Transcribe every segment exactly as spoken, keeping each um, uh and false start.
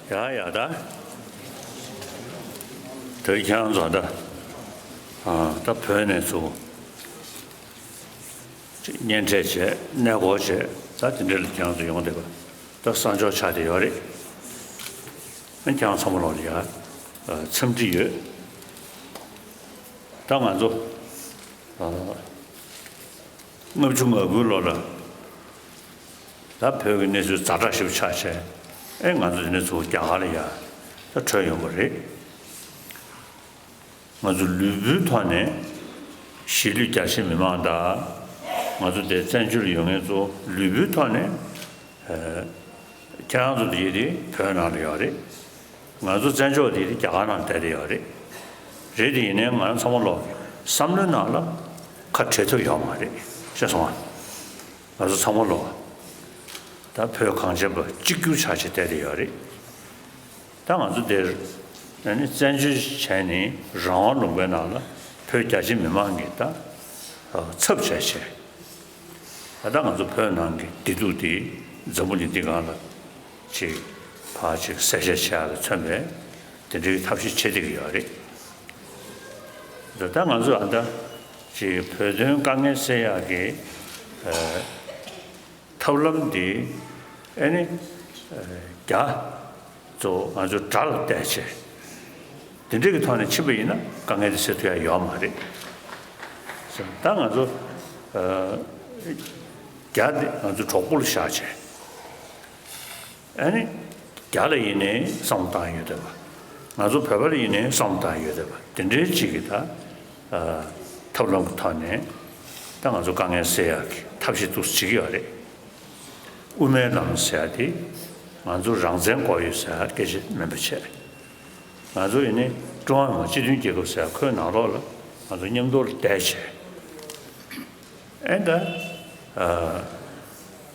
ཡ་ཡ་ད། དེ་རིང་ཁྱེད་རང་ཚོ་ད། ཨ་ད་བོད་ནས་ཚུར་གཉེན་འཕྲད་བྱས་གནས་སྐོར་བྱས་ད་དེ་འདྲ་ལ་ཁྱེད་རང་ཚོ་ཡོང་བསྡད་པ་ད་གསར་འབྱོར་ཆགས་བསྡད་ཡོད་རེད། ཨ་ཁྱེད་རང་ཚང་མ་ལོག་ལ་ཡ་འཚམས་འདྲི་ཡོད། ད་ང་ཚོ་ཨ་ལྔ་བཅུ་ང་དགུའི་ལོ་ལ་ད་བོད་ཀྱི་གནས་ཚུལ་ཛ་དྲག་ཞིག་ཆགས་བྱས་ཨེ་ང་ཚོ་དེ་ནས་ཚུར་རྒྱ་གར་ལ་ཡ་ད་བྲོས་ཡོང་བ་རེད། ང་ཚོ་ལུས་པོའི་ཐོག་ནས་གཞིས་ལུས་རྒྱ་ཆེ་མི་མང་དང་ང་ཚོ་དེ་བཙན་བྱོལ་ཡོང་མཁན་ཚོ་ལུས་པོའི་ཐོག་ནས་ཨ་ཁྱེད་རང་ཚོ་དེ་དེ་བོད་ནང་ལ་ཡོད་རེད། ང་ཚོ་བཙན་བྱོལ་དེ་དེ་རྒྱ་གར་ནང་བསྡད་དེ་ཡོད་རེད། རེད་དེ་ཡིན་ནའི་ང་རང་ཚང་མ་ལོག་བསམ་བློའི་ནང་ལ་ཁ་བྲལ་ཐུབ་ཡོད་མ་རེད་ཤེས་སོང་ང་། ང་ཚོ་ཚང་མ་ལོག་ད་བོད་གངས་ཅན་པ་གཅིག་གྱུར་ཆགས་བྱས་བསྡད་དེ་ཡོད་རེད། ད་ང་ཚོ་འདིར་ཨ་ནི་བཙན་བྱོལ་བྱས་ནས་རང་དབང་ལུང་པའི་ནང་ལ་བོད་རྒྱ་ཆེ་མི་མང་གིས་ད་ཚབ་བྱས་བྱས་ད་ལྟ་ང་ཚོ་བོད་ནང་གི་བདེ་སྡུག་དེ་འཛམ་བུ་གླིང་འདི་སྒང་ལ་ཅིག་ཕར་ཅིག་གསལ་བཤད་བྱེད་ཡག་ལ་མཚོན་པའི་དེ་འདྲའི་ཐབས་ཤེས་བྱེད་བསྡད་ཀྱི་ཡོད་རེད། ད་ལྟ་ང་ཚོ་ཨ་ད་ཅིག་བོད་དོན་དཀའ་ངལ་སེལ་ཡག་གི་ཨ། ཐབས་ལམ་འདི་ཨེ་ནི་རྒྱ་ཚོ་ང་ཚོ་དགྲ་ལ་བལྟས་བྱས་དེ་འདྲ་གི་ཐོག་ནས་ཕྱིན་པ་ཡིན་ན་དཀའ་ངལ་དེ་སེལ་ཐུབ་ཡ་ཡོད་མ་རེད། ད་ང་ཚོ་རྒྱ་འདི་ང་ཚོ་གྲོགས་པོ་ལ་བཞག་བྱས་ཨེ་ནི་རྒྱ་ལ་ཡིན་ནའི་བསམ་བློ་བཏང་ཡ་ཡོད་བསྡད་པ། ང་ཚོ་བོད་པ་ལ་ཡིན་ནའི་བསམ་བློ་བཏང་ཡ་ཡོད་བསྡད་པ་དེ་འདྲའི་ཅིག་གི་ད་ཐབས་ལམ་གྱི་ཐོག་ནས་ད་ང་ཚོ་དཀའ་ངལ་སེལ་ཡག་གི་ཐབས་ཤེས་འདུག་སེ་བྱེད་ཀྱི་ཡོད་རེད། དབུ་མའི་ལམ་ཟེར་ཡ་དེ་ང་ཚོ་རང་བཙན་དགོས་ཡོད་ཟེར་ཡ་སྐད་ཆ་མིན་པ་བྱས། ང་ཚོ་ཡིན་ནའི་ཀྲུང་ཧྭ་མི་དམངས་སྤྱི་མཐུན་རྒྱལ་ཁབ་ཟེར་ཡ་ཁོའི་ནང་ལོགས་ལ་ང་ཚོ་མཉམ་དུ་བསྡད་བྱས། ཨེ་ད།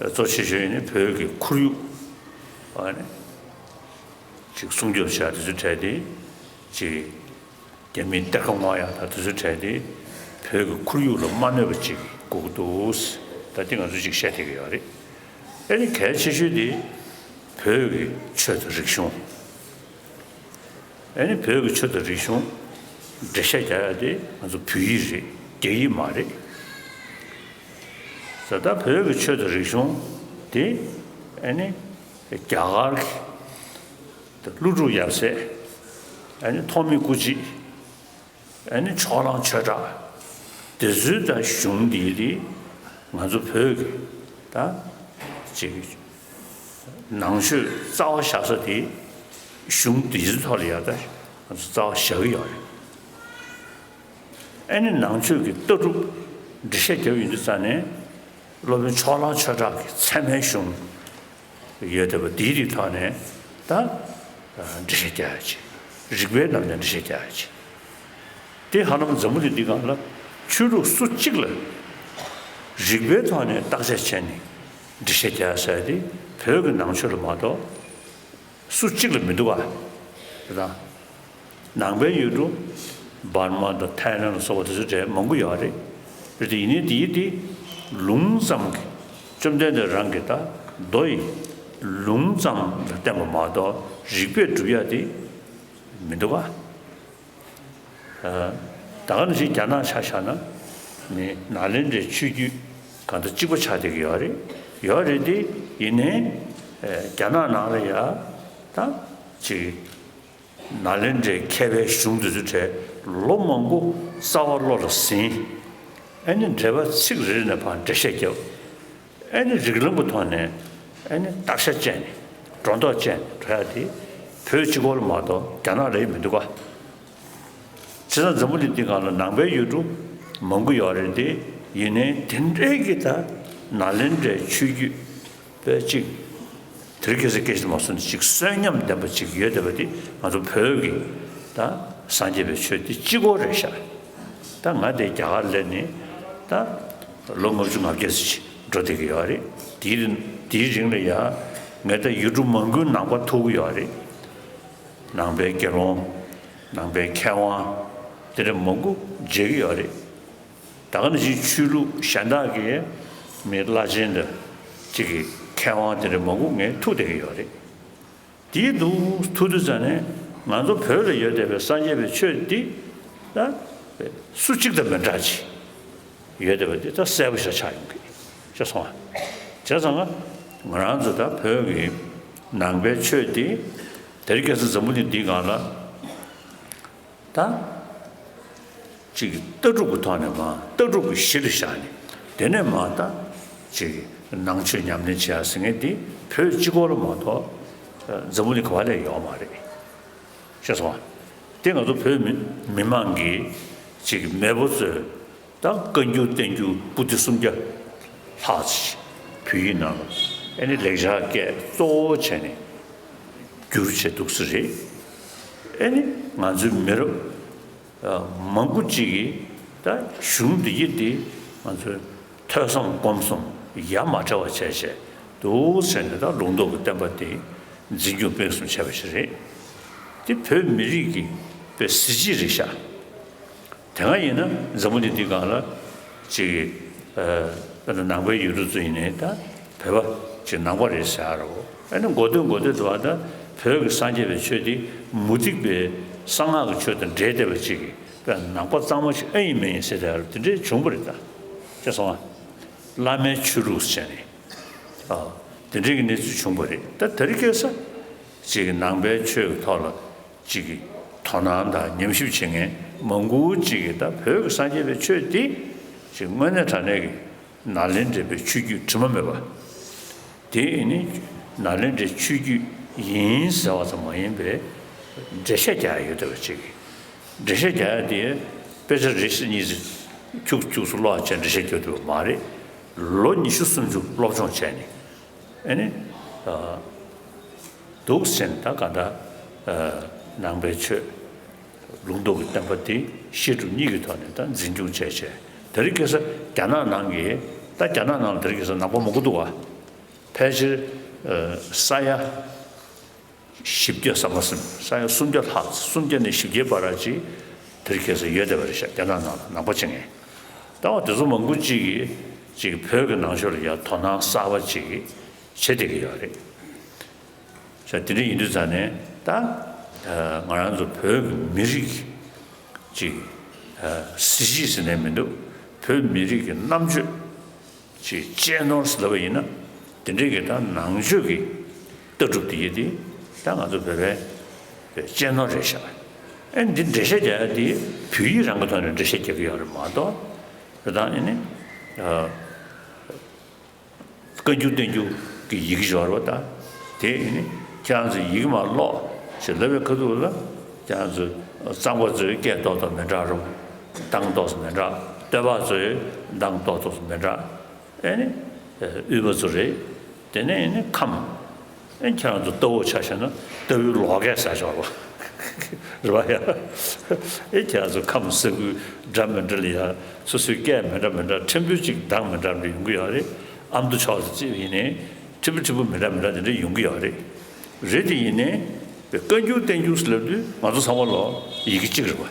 གཙོ་ཆེ་ཤོས་ཡིན་ནའི་བོད་ཀྱི་ཁོར་ཡུག་ཨ་ནི་ཅིག་སྲུང་སྐྱོབ་བྱ་དེ་ཚོའི་གྲས་དེ་ཅིག་རྒྱ་མིའི་གཏེར་ཁ་སྔོག་ཡག་དང་དེ་ཚོའི་གྲས་དེ་བོད་ཀྱི་ཁོར་ཡུག་ལ་མ་གནོད་པ་ཅིག་དགོས་ཀྱི་འདུག་ད་དེ་ང་ཚོས་ཅིག་བཤད་བསྡད་ཀྱི་ཡོད་རེད། ཨེ་ནི་གལ་ཆེ་ཤོས་དེ་བོད་ཀྱི་ཆོས་དང་རིག་གཞུང་། ཨ་ནི་བོད་ཀྱི་ཆོས་དང་རིག་གཞུང་འགྲེལ་བཤད་རྒྱག་ཡ་དེ་ང་ཚོ་བོད་ཡིག་རེད། རྒྱ་ཡིག་མ་རེད། ད་ལྟ་བོད་ཀྱི་ཆོས་དང་རིག་གཞུང་དེ་ཨ་ནི་རྒྱ་གར་གྱི་ཀླུ་སྒྲུབ་ཡབ་སྲས། ཨ་ནི་ཐོགས་མེད་སྐུ་མཆེད། ཨ་ནི་ཕྱོགས་གླང་ཆོས་གྲགས། དེ་ཚོའི་ད་གཞུང་འདི་རེད། ང་ཚོ་བོད་ཀྱི་ད་ཅིག་ནང་ཆོས་རྩ་བ་བཞག་ས་དེ་གཞུང་འདི་ཚོའི་ཐོག་ལ་ཡ་ད་ང་ཚོ་རྩ་བ་བཞག་གི་ཡོད་རེད། ཨ་ནི་ནང་ཆོས་ཀྱི་ལྟ་གྲུབ་འགྲེལ་བཤད་རྒྱབ་ཡོང་དུས་ཙ་ནས་སློབ་དཔོན་ཕྱོགས་གླང་ཆོས་གྲགས་ཀྱི་ཚད་མའི་གཞུང་ཡོད་བསྡད་པ་འདིའི་རིགས་ཐོག་ནས་ད་འགྲེལ་བཤད་རྒྱག་ཡ་ཅིག་རིགས་པའི་ལམ་ནས་འགྲེལ་བཤད་རྒྱག་ཡ་ཅིག་དེ་ཧ་ལམ་འཛམ་བུ་གླིང་འདི་སྒང་ལ་ཆོས་ལུགས་སུ་གཅིག་ལ་རིགས་པའི་ཐོག་ནས་བརྟག་དཔྱད་བྱས་ནས་འགྲེལ་བཤད་རྒྱག་ཟེར་ཏེ་བོད་ཀྱི་ནང་ཆོས་ལ་མ་གཏོགས་སུ་གཅིག་ལ་མི་འདུག་ག་དེ་དང་། ནང་པའི་ཡུལ་གྲུ་འབར་མ་དང་ཐའི་ལན་ལ་སོགས་པ་དེ་ཚོ་གྲས་མང་པོ་ཡོད་རེད། རེད་དེ་ཡིན་ནའི་དེའི་དེ་ལུང་ཙམ་གྱི་བཅོམ་ལྡན་འདས་རང་གི་ད་མདོ་ཡི་ལུང་ཙམ་ལ་བརྟེན་པ་མ་གཏོགས་རིགས་པས་སྒྲུབ་ཡ་དེ་མི་འདུག་ག་ད་ག་ནང་བཞིན་རྒྱ་ནག་ཆ་བཞག་ན་ནི་ནཱ་ལེནྡྲའི་ཆོས་བརྒྱུད་གང་ལྟར་གཅིག་པ་ཆགས་བསྡད་ཀྱི་ཡོད་རེད། ཡོད་རེད་དེ་ཡིན་ནའི་རྒྱ་ནག་ནང་ལ་ཡ་ད་ཅིག་ནཱ་ལེནྡྲའི་མཁས་པའི་གཞུང་དེ་ཚོའི་གྲས་ལོ་མང་པོ་རྩ་བ་བློ་ལ་ཟིན། ཨ་ནི་འགྲེལ་པ་ཚིག་རེ་རེ་ནས་ཕར་འགྲེལ་བཤད་བརྒྱབ། ཨ་ནི་རིགས་ལམ་གྱི་ཐོག་ནས་ཨ་ནི་བརྟག་དཔྱད་བྱས་ནས་སྒྲོ་འདོགས་བཅད་ནས་འགྲོ་ཡ་དེ་བོད་གཅིག་པོ་ལ་མ་གཏོགས་རྒྱ་ནག་ལ་ཡང་མི་འདུག་ག་བྱས་ཙང་འཛམ་བུ་གླིང་འདི་སྒང་ལ་ནང་པའི་ཡུལ་གྲུ་མང་པོ་ཡོད་རེད་དེ་ཡིན་ནའི་དེ་འདྲའི་གི་ད་ནཱ་ལེནྡྲའི་ཆོས་བརྒྱུད་པའི་གཅིག་དེ་རིང་ཁ་སང་སྐད་ཆ་མ་གསུངས་ནས་གཅིག་གསོན་ཉམས་ལྡན་པ་གཅིག་ཡོད་བསྡད་པ་དེ་ང་ཚོ་བོད་ཀྱི་ད་སངས་རྒྱས་པའི་ཆོས་འདི་གཅིག་པོ་རེད་ཤག་ད་ང་དེ་རྒྱ་གར་སླེབས་ནས་ད་ལོ་ལྔ་བཅུ་ང་བརྒྱད་ཙམ་ཞིག་འགྲོ་བསྡད་ཀྱི་ཡོད་རེད། དེའི་དེའི་རིང་ལ་ཡ་ངས་ད་ཡུལ་གྲུ་མང་པོའི་ནང་པ་ཐུག་གི་ཡོད་རེད། ནང་པའི་དགེ་སློང་། ནང་པའི་མཁས་དབང་། དེ་འདྲ་མང་པོ་མཇལ་གྱི་ཡོད་རེད། ད་ག་ནང་བཞིན་ཆོས་ལུགས་གཞན་དག་གི་མི་བླ་ཆེན་དང་གཅིག་གི་མཁས་དབང་དེ་འདྲ་མང་པོ་ངས་ཐུག་བསྡད་ཀྱི་ཡོད་རེད། དེའི་འདུག་ཐུག་དུས་ཙ་ནས་ང་ཚོ་བོད་ལ་ཡོད་བསྡད་པའི་སངས་རྒྱས་པའི་ཆོས་འདི་ད་སུ་གཅིག་དང་མི་འདྲ་ཅིག་ཡོད་བསྡད་པ་འདི་ད་གསལ་པོ་ཞིག་ཆགས་ཡོང་གི་ཤེས་སོང་ང་། བྱས་ཙང་ང་རང་ཚོ་ད་བོད་ཀྱི་ནང་པའི་ཆོས་འདི་དེ་རིང་ཁ་སང་འཛམ་བུ་གླིང་འདིའི་སྒང་ལ་ད། ཅིག་ལྟ་གྲུབ་ཀྱི་ཐོག་ནས་མ་ལྟ་གྲུབ་ཀྱི་གཞི་ལ་བཞག་ནས་དེ་ནས་མ་ད་ཅིག་ནང་ཆོས་ཉམས་ལེན་བྱེད་ཡ་ཟེར་མཁན་འདི་བོད་སྤྱི་ཁོག་ལ་མ་གཏོགས་འཛམ་བུ་གླིང་ག་བ་ལ་ཡོད་མ་རེད། ཤེས་སོང་ང་། དེ་ང་ཚོ་བོད་མི་མི་མང་གིས་ཅིག་མེས་པོ་ཚོས་ད་བཀའ་འགྱུར་བསྟན་འགྱུར་པོ་ཏི་སུམ་བརྒྱ་ལྷག་ཅིག་བོད་ཡིག་ནང་ལ་ཨེ་ནི་ལེགས་སྦྱར་སྐད་གཙོ་བོ་བྱས་ནས་བསྒྱུར་བྱས་འདུག་ས་རེད། ཨེ་ནི་ང་ཚོའི་མི་རབས་མང་པོ་ཅིག་གིས་ད་གཞུང་འདི་ཡིག་འདི་ང་ཚོའི་ཐོས་བསམ་སྒོམ་གསུམ་ཡ་མ་བྲལ་བ་བྱས་བྱས་འདུག་ཟེར་ནས་ད་ལུང་རྟོགས་ཀྱི་བསྟན་པ་འདི་འཛིན་སྐྱོང་སྤེལ་གསུམ་བྱས་པ་ཞིག་རེད། འདི་བོད་མི་རིགས་ཀྱི་དཔེ་གཟི་བརྗིད་རེད་ཤག་དེ་སྔ་ཡིན་ན་འཛམ་བུ་གླིང་འདིའི་སྒང་ལ་ཅིག་ཨ་དཔེར་ན་ནང་པའི་ཡུལ་གྲུ་ཚོ་ཡིན་ནའི་ད་བོད་པ་ཅིག་ནང་པ་རེད་ཟེར་ཡ་རོ། ཨ་ནི་འགོ་སྟོད་འགོ་སྟོད་དུ་བ་ད་བོད་ཀྱི་སངས་རྒྱས་པའི་ཆོས་འདི་མུ་སྟེགས་པའི་གསང་སྔགས་ཀྱི་ཆོས་དང་འདྲེས་བསྡད་པ་ཅིག་གིས་དཔེར་ན་ནང་པ་གཙང་མ་ཞིག་ཨེ་ཡིན་མིན་ཡིན་ཟེར་ཡ་རོ། དེ་འདྲའི་བྱུང་བ་རེད་ད། ཤེས་སོང་ང་། བླ་མའི་ཆོས་ལུགས་ཟེར་ནས་ཨ་དེ་འདྲའི་གི་གནས་ཚུལ་བྱུང་བ་རེད། ད་དེ་རིང་ཁ་སང་ཅིག་ནང་པའི་ཆོས་ཀྱི་ཐོག་ལ་ཅིག་གི་དོ་སྣང་དང་ཉམས་ཞིབ་བྱེད་མཁན་མང་པོ་ཅིག་གིས་ད་བོད་ཀྱི་སངས་རྒྱས་པའི་ཆོས་འདི་ཅིག་དངོས་གནས་དྲང་གནས་ཀྱི་ནཱ་ལེནྡྲའི་ཆོས་བརྒྱུད་དྲི་མ་མེད་པ་དེ་ནི་ནཱ་ལེནྡྲའི་ཆོས་བརྒྱུད་ཡིན་ཟེར་བ་ཙམ་མ་ཡིན་པའི་འགྲེལ་བཤད་རྒྱག་ཡ་ཡོད་བསྡད་པ་ཅིག་འགྲེལ་བཤད་རྒྱག་ཡ་དེ་དཔེ་ཆ་རེ་ཞིག་གཉིས་ཤིག་ཁྱུག་ཁྱུག་ཙམ་ཀློག་བྱས་འགྲེལ་བཤད་རྒྱག་ཐུབ་པ་མ་རེད། ལོ་ཉི་ཤུ་སུམ་ཅུ་སློབ་སྦྱོང་བྱས་ནས་ཨ་ནི་ཨ། འདུག་ཟེར་ནས་ད་ག་ད་ནང་པའི་ཆོས་ལུང་རྟོགས་ཀྱི་བསྟན་པ་དེ་བཤད་སྒྲུབ་གཉིས་ཀྱི་ཐོག་ནས་ད་འཛིན་སྐྱོང་བྱས་བྱས་དེ་རིང་ཁ་སང་རྒྱ་ནག་ནང་གི་ད་རྒྱ་ནག་ནང་ལ་དེ་རིང་ཁ་སང་ནང་པ་མང་པོ་འདུག་བ། ཕལ་ཆེར་ས་ཡ་བཞི་བརྒྱ་ཙམ་མ་ཟིན་ས་ཡ་སུམ་བརྒྱ་ལྷག་སུམ་བརྒྱ་ནས་བཞི་བརྒྱའི་བར་ཅིག་དེ་རིང་ཁ་སང་ཡོད་བསྡད་པ་རེད་ཤག་རྒྱ་ནག་ནང་ལ་ནང་པ་བྱེད་མཁན། ད་བ་དེ་ཚོ་མང་པོ་ཅིག་གིས་ཅིག་བོད་ཀྱི་ནང་ཆོས་ལ་ཡང་དོ་སྣང་གསར་པ་ཅིག་བྱེད་བསྡད་ཀྱི་ཡོད་རེད། ས་དེ་འདྲ་ཡིན་དུས་ཙང་ནས་ད་ང་རང་ཚོ་བོད་ཀྱི་མི་རིགས་ཀྱི་གཟི་བརྗིད་ཟེར་ནས་མི་འདུག་བོད་མི་རིགས་ཀྱི་རྣམ་དཔྱོད་ཀྱི་གཅེས་ནོར་ཟེར་ལབ་པ་ཡིན་ན་དེ་འདྲའི་གི་ད་ནང་ཆོས་ཀྱི་ལྟ་གྲུབ་དེ་ཡི་དེ་ད་ང་ཚོ་བོད་པའི་གཅེས་ནོར་རེད་ཤག་ཨེ་འདི་འགྲེལ་བཤད་རྒྱག་ཡ་དེ་བོད་ཡིག་རང་གི་ཐོག་ནས་འགྲེལ་བཤད་རྒྱག་གི་ཡོད་རེད་མ་གཏོགས་དེ་དང་ཨེ་ནི། བཀའ་འགྱུར་བསྟན་འགྱུར་གྱི་ཡི་གེ་ཡོད་རེད་བ་ད། དེ་ནི་ཁྱེད་རང་ཚོས་ཡི་གེ་མར་ཀློག་ཞེས་ལབ་པའི་ཁ་ཐུག་ལ་ཁྱེད་རང་ཚོས་གཙང་པ་ཚོས་སྐད་ཏོག་ཏོག་མི་འདྲ་རུང་གདངས་ཏོག་ཙམ་མི་འདྲ། སྟོད་པ་ཚོས་གདངས་ཏོག་ཏོག་ཙམ་མི་འདྲ། ཨེ་ནི་དབུས་པ་ཚོ་རེད། དེ་ནས་ཨེ་ནི་ཁམས། ཨེ་ཁྱེད་རང་ཚོ་ལྟ་བུ་ཆ་བཞག་ན་ལྟ་བུའི་ལོག་སྐད་ཟ་ཆོག་རེད་བ། རེད་བ་ཡ། ཨེ་ཁྱེད་རང་ཚོ་ཁམས་ས་ཁུལ་འདྲ་མི་འདྲ་ལ་ཡ་སོ་སོའི་སྐད་མི་འདྲ་མི་འདྲ་ཕྲན་བུ་གཅིག་གདངས་མི་འདྲ་མི་འདྲ་ཡོང་གི་ཡོད་རེད། ཨ་མདོ་ཕྱོགས་སུ་བརྩིས་པ་ཡིན་ནའི་ཕྲན་བུ་ཕྲན་བུ་མི་འདྲ་མི་འདྲ་དེ་འདྲ་ཡོང་གི་ཡོད་རེད། རེད་དེ་ཡིན་ནའི་བཀའ་འགྱུར་བསྟན་འགྱུར་ཟེར་ལབ་དུས་ང་ཚོ་ཚང་མ་ལོ་ཡི་གེ་གཅིག་རེད་བ།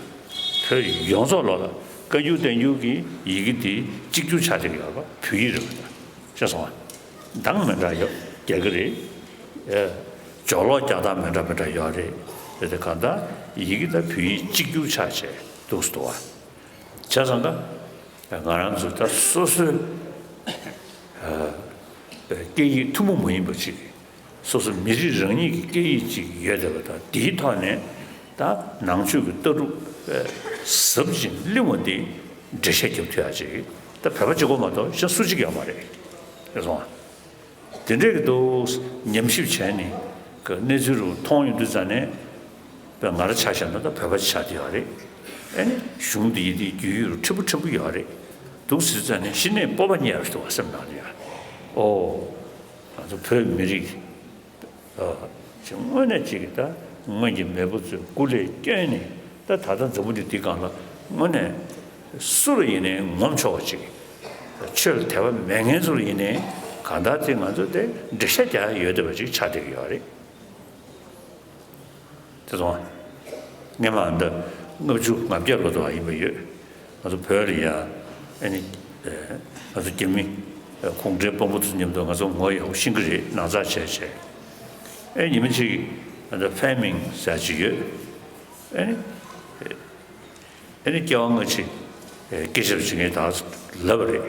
བོད་ཡོངས་རྫོགས་ལོ་ལ་བཀའ་འགྱུར་བསྟན་འགྱུར་གྱི་ཡི་གེ་དེ་གཅིག་གྱུར་ཆགས་བསྡད་ཀྱི་ཡོད་རེད་བ། བོད་ཡིག་རེད་བ་ད། ཤེས་སོང་ང་། གདངས་མི་འདྲ་ཡོད་རྒྱག་གི་རེད། ཨེ། སྦྱོར་ཀློག་རྒྱག་སྟངས་མི་འདྲ་མི་འདྲ་ཡོད་རེད། རེད་དེ་གང་ལྟར་ཡི་གེ་དང་བོད་ཡིག་གཅིག་གྱུར་ཆགས་བྱས་འདུག་སེ་འདུག་བ། བྱས་ཙང་ཀ་ང་རང་ཚོ་ད་སོ་སོའི་ཨ་སྐད་ཡིག་ཐུན་མོང་མ་ཡིན་པ་ཅིག་སོ་སོ་མི་རིགས་རང་ཉིད་ཀྱི་སྐད་ཡིག་ཅིག་ཡོད་བསྡད་པ་དང་དེའི་ཐོག་ནས་ད་ནང་ཆོས་ཀྱི་ལྟ་གྲུབ་ཟབ་ཅིང་བརླིང་བ་འདི་འགྲེལ་བཤད་རྒྱབ་ཐུབ་ཡག་ཅིག་ད་བོད་པ་གཅིག་པོ་མ་གཏོགས་གཞན་སུ་གཅིག་ཡོད་མ་རེད། རེད་སོང་ང་། དེ་འདྲས་ཀྱི་འདུག་ཉམས་ཞིབ་བྱས་ནས་གི་གནས་ཚུལ་རུ་མཐོང་ཡོང་དུས་ཙང་ནས་དཔེ་ང་རང་ཆ་བཞག་ན་ད་བོད་པ་ཅིག་ཆགས་བསྡད་ཡོད་རེད། ཨེ་ནི་གཞུང་འདི་ཡི་དེ་རྒྱུས་ཡོད་རུ་ཕྲན་བུ་ཕྲན་བུ་ཡོད་རེད། འདུག་ཟེར་ཙང་ནས་གཞི་ནས་སྤོབས་པ་རྙེད་ཡག་ཞིག་འདུག་བ་སེམས་ནང་ལ་ཡ། ཨོ། ང་ཚོ་བོད་མི་རིགས་ཨ་ཅིག་དངོས་གནས་ཅིག་ད་སྔོན་གྱི་མེས་པོ་ཚོས་སྐུ་ལས་བསྐྱོན་ནས་ད་ད་ལྟ་འཛམ་བུ་གླིང་འདི་སྒང་ལ་དངོས་གནས་སུ་ལ་ཡིན་ནའི་ངོམ་ཆོག་པ་ཅིག་ཆོས་ལ་དད་པ་མེད་མཁན་ཚོ་ལ་ཡིན་ནའི་གང་ལྟར་དེ་ང་ཚོ་དེ་འགྲེལ་བཤད་རྒྱག་ཡ་ཡོད་བསྡད་པ་ཅིག་ཆགས་བསྡད་ཀྱི་ཡོད་རེད། དེ་སོང་། སྔོན་མ་འདི་ལྔ་བཅུ་ང་བརྒྱད་ལོ་དུ་བ་ཡིན་པ་ཡོད། ང་ཚོ་བོད་ལ་ཡ་ཨ་ནི་ང་ཚོ་རྒྱ་མི་གུང་ཁྲན་དཔོན་པོ་ཚོ་མཉམ་དུ་ང་ཚོ་ངོ་ཡག་པོ་ཤེས་ཀྱི་རེད། ནང་ཚགས་བྱས་བྱས། ཨེ་ཉི་མ་གཅིག་ ད་ཕན་མིང་ཟེར་ཅིག་ཡོད། ཨ་ནི། ཨ་ནི་སྐྱེ་བ་སྔ་ཕྱི་སྐད་ཆ་བྱེད་མཁན་དག་ལབ་པ་རེད།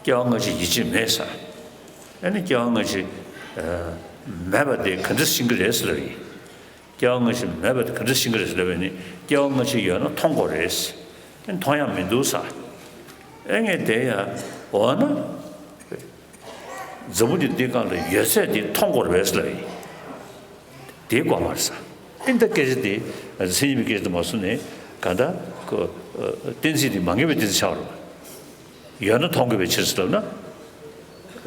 སྐྱེ་བ་སྔ་ཕྱི་ཡིད་ཆེས་མེད་ཟེར། ཨ་ནི་སྐྱེ་བ་སྔ་ཕྱི་མེད་པ་དེ་ག་འདྲ་ཤེས་ཀྱི་རེད་ཟེར་ལབ་ཡིན། སྐྱེ་བ་སྔ་ཕྱི་མེད་པ་དེ་ག་འདྲ་ཤེས་ཀྱི་རེད་ཟེར་ལབ་པ་ཡིན་ན། སྐྱེ་བ་སྔ་ཕྱི་ཡོད་ན་མཐོང་དགོས་རེད། ཨ་ནི་མཐོང་ཡག་མི་འདུག་ཟེར། ཨ་ངས་དེ་ཡང་འོ་ན། འཛམ་བུ་གླིང་འདིའི་སྒང་ལ་ཡོད་ཚད་དེ་མཐོང་དགོས་རེད་ཟེར་ལབ་ཡིན། དེ་དགོས་མ་རེད་ཟེར། ཨིན་ད་སྐད་ཆ་དེ་མཚན་ཉིད་པའི་སྐད་ཆ་དེ་མ་གསུངས་ནས་གང་ལྟར་ཁོ་གཏན་ཚིགས་དེ་མ་ངེས་པའི་གཏན་ཚིགས་ཆགས་རེད། ཡོད་ན་མཐོང་དགོས་པའི་ཕྱིར་ཟེར་ལབ་ན།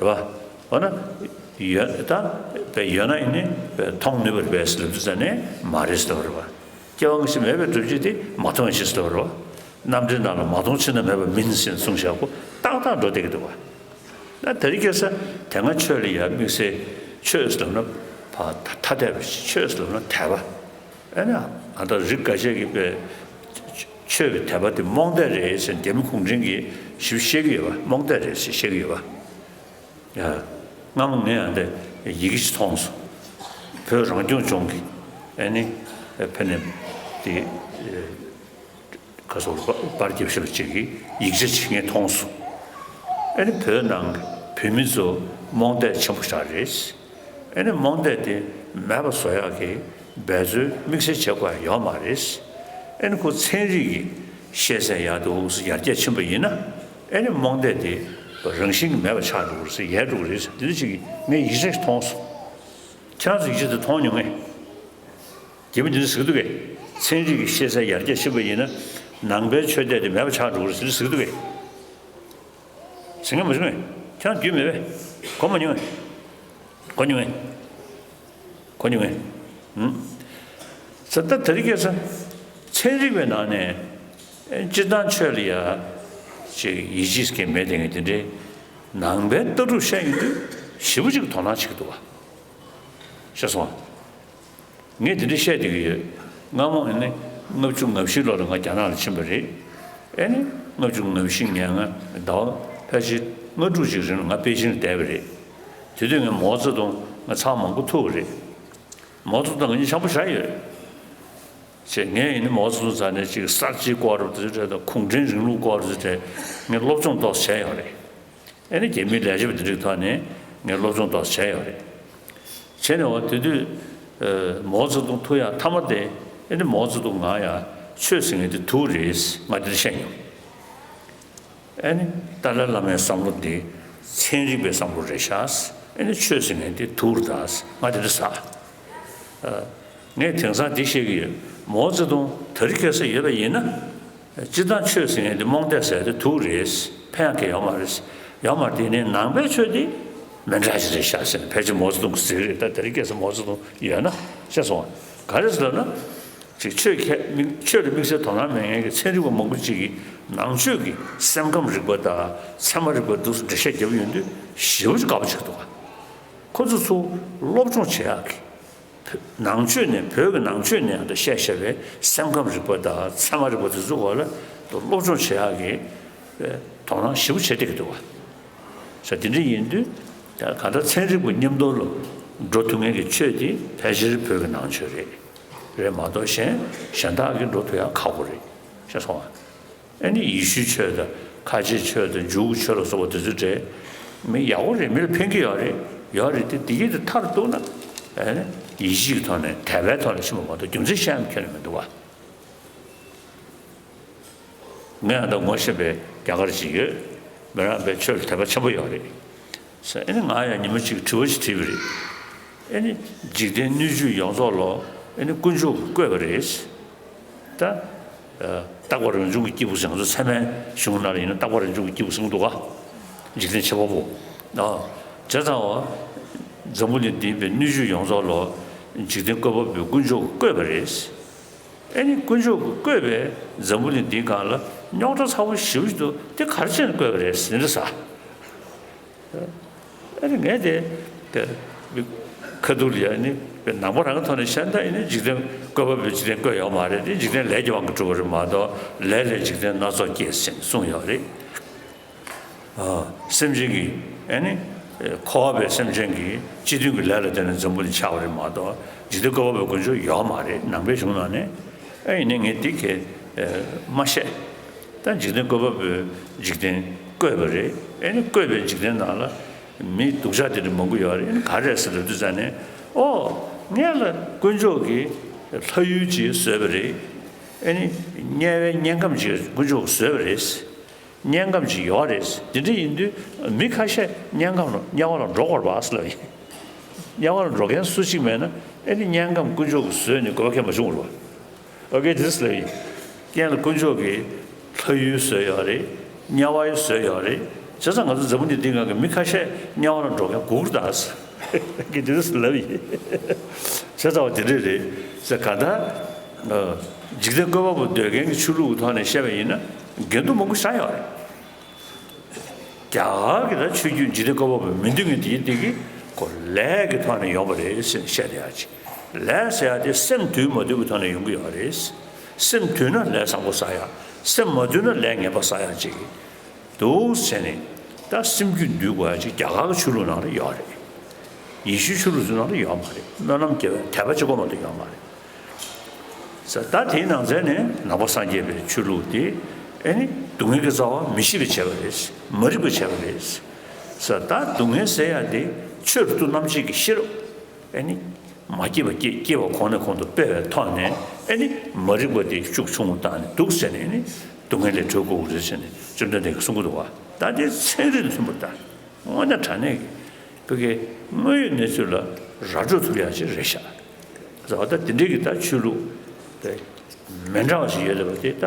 རེད་བ། འོ་ན། ཡོད་ད། ཡོད་ན་ཡིན་ནི་མཐོང་ནུས་པ་རེད་པས་ཟེར་ལབ་དུས་ཙ་ནས་མ་རེད་ཟེར་ལབ་རེད་བ། སྐྱེ་བ་སྔ་ཕྱི་མེད་པའི་སྒྲུབ་བྱེད་དེ་མ་མཐོང་བའི་ཕྱིར་ཟེར་ལབ་རེད་བ། རྣམ་འགྲེལ་ནང་ལ་མ་མཐོང་ཕྱིར་ན་མེད་པ་མིན་ཟེར་གསུངས་བཞག་གོ། ཏག་ཏག་འགྲོ་བསྡད་ཀྱི་འདུག་བ། ད་དེ་རིང་ཁ་སང་དེ་སྔ་ཆོས་ལ་ཡ་དམིགས་བསལ་ཆོས་ཟེར་ལབ་ན་ཕར་ཐ་དད་པ་ཞིག་ཆོས་ཟེར་ལབ་ན་དད་པ། ཨ་ནི་ཨ་ད་རིགས་འགའ་ཤས་ཀྱིས་པའི་ཆོས་ཀྱི་དད་པ་དེ་རྨོངས་དད་རེད་ཟེར་རྒྱ་མི་གུང་ཁྲན་གྱིས་ཞིབ་བཤད་ཀྱི་ཡོད་པ། རྨོངས་དད་རེད་ཟེར་བཤད་ཀྱི་ཡོད་པ། ཡ། སྔ་མོ་ངས་ཨ་འདི་ཡི་གེ་ཞིག་མཐོང་སོང་། བོད་རང་སྐྱོང་ལྗོངས་ཀྱི་ཨ་ནི་ཕ་ནས་དེ། ག་སོགས་པར་རྒྱབ་ཤོག་ཅིག་གི་ཡིག་ཆ་ཅིག་ངས་མཐོང་སོང་། ཨ་ནི་བོད་ནང་གི་བོད་མི་ཚོ་རྨོངས་དད་ཆེན་པོ་ཞིག་རེད། ཨ་ནི་རྨོངས་དད་དེ་མེད་པ་བཟོ་ཡག་གི་འབད་རྩོལ་དམིགས་བསལ་བྱེད་དགོས་ཡ་ཡོད་མ་རེད། ཨ་ནི་ཁོ་ཚན་རིག་གི་ཤེས་ཚད་ཡག་འདུག་ཟེར་ཡར་རྒྱས་ཕྱིན་པ་ཡིན་ན། ཨ་ནི་རྨོངས་དད་དེ་རང་བཞིན་གྱིས་མེད་པ་ཆགས་འགྲོ་གི་རེད་ཟེར། ཡལ་འགྲོ་གི་རེད་ཟེར། དེ་འདྲ་ཅིག་ངས་ཡིག་ཆ་ཞིག་མཐོང་སོང་། ཁྱེད་རང་ཚོ་ཡིག་ཆ་དེ་མཐོང་མྱོང་ངས། རྒྱལ་པོ་འདི་འདྲ་ཟེར་གི་འདུག་གས། ཚན་རིག་གི་ཤེས་ཚད་ཡར་རྒྱས་ཕྱིན་པ་ཡིན་ན། ནང་པའི་ཆོས་དད་དེ་མེད་པ་ཆགས་འགྲོ་གི་རེད་ཟེར་གི་འདུག་གས། ཟེར་མཁན་མ་བྱུང་ངས། ཁྱེད་རང་རྒྱུས་མེད་པས། གོ་མ་མྱོང་ངས། གོ་མྱོང་ངས། གོ་མྱོང་ངས། ཧུམ། ས་ད་དེ་རིང་ཁ་སང་ཚན་རིག་པའི་ནང་ནས་སྤྱིར་བཏང་ཆོས་ལ་ཡ་ཅིག་ཡིད་ཆེས་མཁན་མེད་དེ་ངས་དེ་འདྲའི་ནང་པའི་ལྟ་གྲུབ་བཤད་ཡོང་དུས་ཞེ་པོ་ཅིག་དོ་སྣང་བྱེད་ཀྱི་འདུག་བ། ཤེས་སོང་ངས་དེ་འདྲ་བཤད་བསྡད་ཀྱི་ཡོད། སྔ་མོ་ནི་ལྔ་བཅུ་ང་བཞི་ལོ་ལ་ང་རྒྱ་ནག་ལ་ཕྱིན་པ་རེད། ཨེ་ནི་ལྔ་བཅུ་ང་བཞི་ནས་ང་ཟླ་བ་ཕལ་ཆེར་ལྔ་དྲུག་ཅིག་རིང་ལ་ང་པེ་ཅིང་ལ་བསྡད་པ་རེད། དེ་དུས་ངས་མའོ་ཙེ་ཏུང་ང་ཚར་མང་པོ་ཐུག་པ་རེད། མའོ་ཙེ་ཏུང་ང་གཉིས་འཆམ་པོ་བཞག་ཡོད། བྱས་ངས་ཡིན་ན་མའོ་ཙེ་ཏུང་རྩ་ནས་ཅིག་གསར་བརྗེའི་སྐོར་དེ་ཚོའི་གྲས་དང་གུང་ཁྲན་རིང་ལུགས་སྐོར་དེ་ཚོའི་གྲས་ངས་སློབ་སྦྱོང་ཏོག་ཙམ་བྱས་ཡོད་རེད། ཨེ་ནི་རྒྱ་མིའི་ལས་བྱེད་པ་འདི་རིགས་ཐོག་ནས་ངས་སློབ་སྦྱོང་ཏོག་ཙམ་བྱས་ཡོད་རེད། བྱས་ནས་འོ་དེ་དུས་མའོ་ཙེ་ཏུང་ཐུག་ཡག་མཐའ་མ་དེ་ཨེ་ནི་མའོ་ཙེ་ཏུང་ང་ཡ་ཆོས་ཟེར་མཁན་དེ་དུག་རེད། ང་དེ་འདྲ་བཤད་མྱོང་། ཨེ་ནི་ཏཱ་ལའི་བླ་མའི་བསམ་བློ་འདི་ཚན་རིག་པའི་བསམ་བློ་རེད་ཤག་ཨེ་ནི་ཆོས་ཟེར་མཁན་དེ་དུག་རེད་ད། ང་དེ་འདྲ་ཟེར། ངས་དེང་སང་འདི་བཤད་ཀྱི་ཡོད། མའོ་ཙེ་ཏུང་དེ་རིང་ཁ་སང་ཡོད་པ་ཡིན་ན། སྤྱིར་བཏང་ཆོས་ཟེར་མཁན་དེ་རྨོངས་དད་ཟེར་དེ་དུག་རེད། ཕན་ཡག་གི་ཡོད་མ་རེད། ཡོད་མ་རེད། དེ་ནས་ནང་པའི་ཆོས་དེ་མི་འདྲ་ཞིག་རེད་ཤག་ཟེར་ནས་ཕལ་ཆེར་མའོ་ཙེ་ཏུང་གིས་ཟེར་གི་རེད། ད་དེ་རིང་ཁ་སང་མའོ་ཙེ་ཏུང་ཡོད་ན་ཤེས་སོང་ང་། ག་རེ་ཟེར་ལབ་ན། ཅིག་ཆོས་ཁས་མི་ཆོས་ལ་དམིགས་བསལ་དོ་སྣང་མེད་མཁན་གྱི་ཚན་རིག་པ་མང་པོ་ཅིག་གིས་ནང་ཆོས་ཀྱི་སེམས་ཁམས་རིག་པ་དང་ཚད་མ་རིག་པ་འདུག་སེ་འགྲེལ་བཤད་རྒྱབ་ཡོང་དུས་ཞེ་པོ་ཅིག་དགའ་པོ་བྱེད་ཀྱི་འདུག་ག་ཁོ་ཚོ་ཚོ་སློབ་སྦྱོང་བྱེད་ཡག་གི་ནང་ཆོས་ནས་བོད་ཀྱི་ནང་ཆོས་ནས་ཡང་ད་བཤད་བཤད་པའི་སེམས་ཁམས་རིག་པ་དང་ཚད་མ་རིག་པ་དེ་ཚོ་སྐོར་ལ་སློབ་སྦྱོང་བྱེད་ཡག་གི་དོ་སྣང་ཞེ་པོ་བྱེད་བསྡད་ཀྱི་འདུག་བ། ས་དེ་འདྲ་ཡིན་དུས་ད་ག་ད་ཚན་རིག་པ་མཉམ་དུ་ལ་འགྲོ་ཐུབ་མཁན་གྱི་ཆོས་དེ་ཕལ་ཆེར་བོད་ཀྱི་ནང་ཆོས་རེད། རེད་མ་གཏོགས་གཞན་གཞན་དག་གི་འགྲོ་ཐུབ་ཡག་ཁག་པོ་རེད། ཤེས་སོང་བ། ཨ་ནི་ཡེ་ཤུའི་ཆོས་དང་ཁ་ཆེའི་ཆོས་དང་འཇུའུ་ཆོས་ལ་སོགས་པ་དེ་ཚོ་འདྲ་མི་ཡག་པོ་རེད། མི་ལ་ཕན་གྱི་ཡོད་རེད། ཡོད་རེད་དེ་དེ་གི་དེ་མཐར་གཏུགས་ན་ཨ་ནི་ཡིད་ཆེས་ཀྱི་ཐོག་ནས་དད་པའི་ཐོག་ནས་ཕྱིན་པ་མ་གཏོགས་རྒྱུ་མཚན་བཤད་ཡག་ཁྱོན་ནས་མི་འདུག་བ། ངས་ཨ་ད་ངོ་ཤེས་པའི་རྒྱ་གར་ཅིག་ཡོད། མི་རང་པའི་ཆོས་ལ་དད་པ་ཆེན་པོ་ཡོད་རེད། ས་ཨ་ནི་ང་ཡང་ཉི་མ་གཅིག་དྲི་བ་ཞིག་དྲིས་པ་རེད། ཨ་ནི་འཇིག་རྟེན་སྣོད་བཅུད་ཡོངས་རྫོགས་ལོ་ཨ་ནི་དཀོན་མཆོག་གིས་བཀོད་པ་རེད། ད། རྟག་པ་རང་བྱུང་གི་སྐྱེས་བུ་ཟེར། ང་ཚོ་ཚད་མའི་གཞུང་ནང་ལ་ཡིན་ན་རྟག་པ་རང་བྱུང་གི་སྐྱེས་བུ་ཟེར་གྱི་འདུག་ག་འཇིག་རྟེན་བྱེད་པ་པོ། ཨ། བྱས་ཙང་བ། འཛམ་བུ་གླིང་འདིའི་པའི་སྣོད་བཅུད་ཡོངས་རྫོགས་ལོ། འཇིག་རྟེན་བཀོད་པ་པོའི་དཀོན་མཆོག་གིས་བཀོད་པ་རེད། ཨ་ནི་དཀོན་མཆོག་གིས་བཀོད་པའི་འཛམ་བུ་གླིང་འདིའི་སྒང་ལ་རྙོག་དྲ་ཚ་པོ་ཞེ་པོ་ཞིག་འདུག་དེ་ག་རེ་བྱས་ནས་བཀོད་པ་རེད་ཟེར་འདྲི་ས། ཨ་ནི་ངས་དེ་དེ་ཁ་ཐུག་ལ་ཡ་ནི་ནང་པ་རང་གི་ཐོག་ནས་བཤད་ན་ད་ཨ་ནི་འཇིག་རྟེན་བཀོད་པ་པོས་འཇིག་རྟེན་བཀོད་ཡོད་མ་རེད། དེ་འཇིག་རྟེན་ལས་ཀྱི་དབང་གིས་གྲུབ་པ་རེད་མ་གཏོགས་ལས་ལས་འཇིག་རྟེན་སྣ་ཚོགས་སྐྱེས་ཟེར་ནས་གསུངས་ཡོད་རེད། ཨ། སེམས་ཅན་གྱི་ཨ་ནི་ འཁོར་བ་པའི་སེམས་ཅན་གྱི་སྤྱི་མཐུན་གྱི་ལས་ལ་བརྟེན་ནས་འཛམ་བུ་གླིང་ཆགས་པ་རེད་མ་གཏོགས་འཇིག་རྟེན་བཀོད་པ་པོའི་དཀོན་མཆོག་ཡོད་མ་རེད། ནང་པའི་གཞུང་ནང་ནས་ཨེ་ཡིན་ནའི་ངས་འདི་གས་མ་བཤད། ད་འཇིག་རྟེན་བཀོད་པ་པོའི་འཇིག་རྟེན་བཀོད་པ་རེད། ཨེ་ནི་བཀོད་པའི་འཇིག་རྟེན་ནང་ལ་མི་སྡུག་ཅག་དེ་འདྲ་མང་པོ་ཡོད་རེད། ཨེ་ནི་ག་རེ་རེད་ཟེར་ལབ་དུས་ཙང་ནས་ཨོ་ངས་ལ་དཀོན་མཆོག་གིས་ལྷ་ཡུལ་ཅིག་བཟོས་པ་རེད། ཨེ་ནི་དམྱལ་བའི་དམྱལ་ཁམས་ཅིག་དཀོན་མཆོག་གིས་བཟོས་པ་རེད། དམྱལ་ཁམས་ཅིག་ཡོད་རེད། དེ་འདྲ་ཡིན་དུས་མི་ཁ་ཤས་དམྱལ་ཁམས་ལ་དམྱལ་བ་ལ་འགྲོ་དགོས་པ་ཟེར་ལབ་ཡིན། དམྱལ་བ་ལ་འགྲོ་མཁན་སུ་གཅིག་མེད་ན་ཨེ་ནི་དམྱལ་ཁམས་དཀོན་མཆོག་གིས་བཟོས་ནས་དགོས་པ་ཁྱད་མ་བྱུང་བ་རེད་བ། ཨོ་ཀེ་དེ་ལབ་ཡིན། རྐྱེན་ལ་དཀོན་མཆོག་གིས་ལྷ་ཡུལ་བཟོས་ཡོད་རེད། དམྱལ་བ་ཡང་བཟོས་ཡོད་རེད། བྱས་ཙང་ང་ཚོ་འཛམ་བུ་གླིང་འདིའི་སྒང་གི་མི་ཁ་ཤས་དམྱལ་བ་ལ་འགྲོ་མཁན་སྒུག་རེད་ད། ཨོ་ཀེ་དེ་ལབ་ཡིན། བྱས་ཙང་བ་དེ་འདྲས་རེད་ཟེར། གང་ལྟར་འཇིག་རྟེན་བཀོད་པ་པོ་འདོད་མཁན་གྱི་ཆོས་ལུགས་ཀྱི་ཐོག་ནས་བཤད་པ་ཡིན་ན་འགལ་འདུ་མང་པོ་ཞེ་དྲག་ཡོད་རེད། རྒྱ་གར་གྱི་ད་ཆོས་བརྒྱུད་འཇིག་རྟེན་བཀོད་པ་པོ་མི་འདོད་མཁན་དེའི་སྟེང་གི་ཁོ་ལས་ཀྱི་ཐོག་ནས་ཡོང་བ་རེད་ཟེར་བཤད་བསྡད་ཡག་ཅིག་ལས་ཟེར་ཡག་དེ་སེམས་དུལ་མ་དུལ་གྱི་ཐོག་ནས་ཡོང་གི་ཡོད་རེད། སེམས་དུལ་ན་ལས་བཟང་པོ་བསགས་ཡག་སེམས་མ་དུལ་ན་ལས་ངན་པ་བསགས་ཡག་ཅིག་འདུག་ཟེར་ནས་ད་སེམས་རྒྱུད་འདུལ་དགོས་ཡག་ཅིག་རྒྱ་གར་གྱི་ཆོས་ལུགས་ནང་ལ་ཡོད་རེད། ཡེ་ཤུའི་ཆོས་ལུགས་ཚོའི་ནང་ལ་ཡོད་མ་རེད། སྨོན་ལམ་རྒྱབ་པའི་དད་པ་གཅིག་པོ་མ་གཏོགས་ཡོད་མ་རེད། ས་ད་དེའི་ནང་ཚན་ནས་ནང་པ་སངས་རྒྱས་པའི་ཆོས་ལུགས་དེ་ཨེ་ནི་སྡུག་བསྔལ་གྱི་རྩ་བ་མི་ཤེས་པས་བྱས་པ་རེད། མ་རིག་པས་བྱས་པ་རེད། ས་ད་སྡུག་བསྔལ་ཟེར་ཡག་དེ་ཆོས་རབ་ཏུ་རྣམ་འབྱེད་ཀྱི་ཤེས་རབ་ཨེ་ནི་མ་སྐྱེས་པ་སྐྱེས། སྐྱེས་པ་གོང་ནས་གོང་དུ་སྤེལ་བའི་ཐོག་ནས་ཨེ་ནི་མ་རིག་པ་དེ་ཤུགས་ཆུང་ངུ་བཏང་ནས་འདུག་ཟེར་ནས་ཨེ་ནི་སྡུག་བསྔལ་ལས་གྲོལ་དགོས་རེད་ཟེར་ནས་བཅོམ་ལྡན་འདས་ཀྱིས་གསུང་གི་འདུག་བ། ད་དེ་ཚན་རིག་དང་མཐུན་པར་ལྟ། དངོས་གནས་དྲང་གནས་ཀྱི་བོད་ཀྱི་དངོས་ཡོད་གནས་ཚུལ་ལ་ར་སྤྲོད་ཐུབ་ཡག་ཅིག་རེད་ཤག་ཟེར་བ་ད་དེ་འདྲའི་གི་ད་ཆོས་ལུགས་དེ་མི་འདྲ་བ་ཞིག་ཡོད་བསྡད་པ་དེ་ད་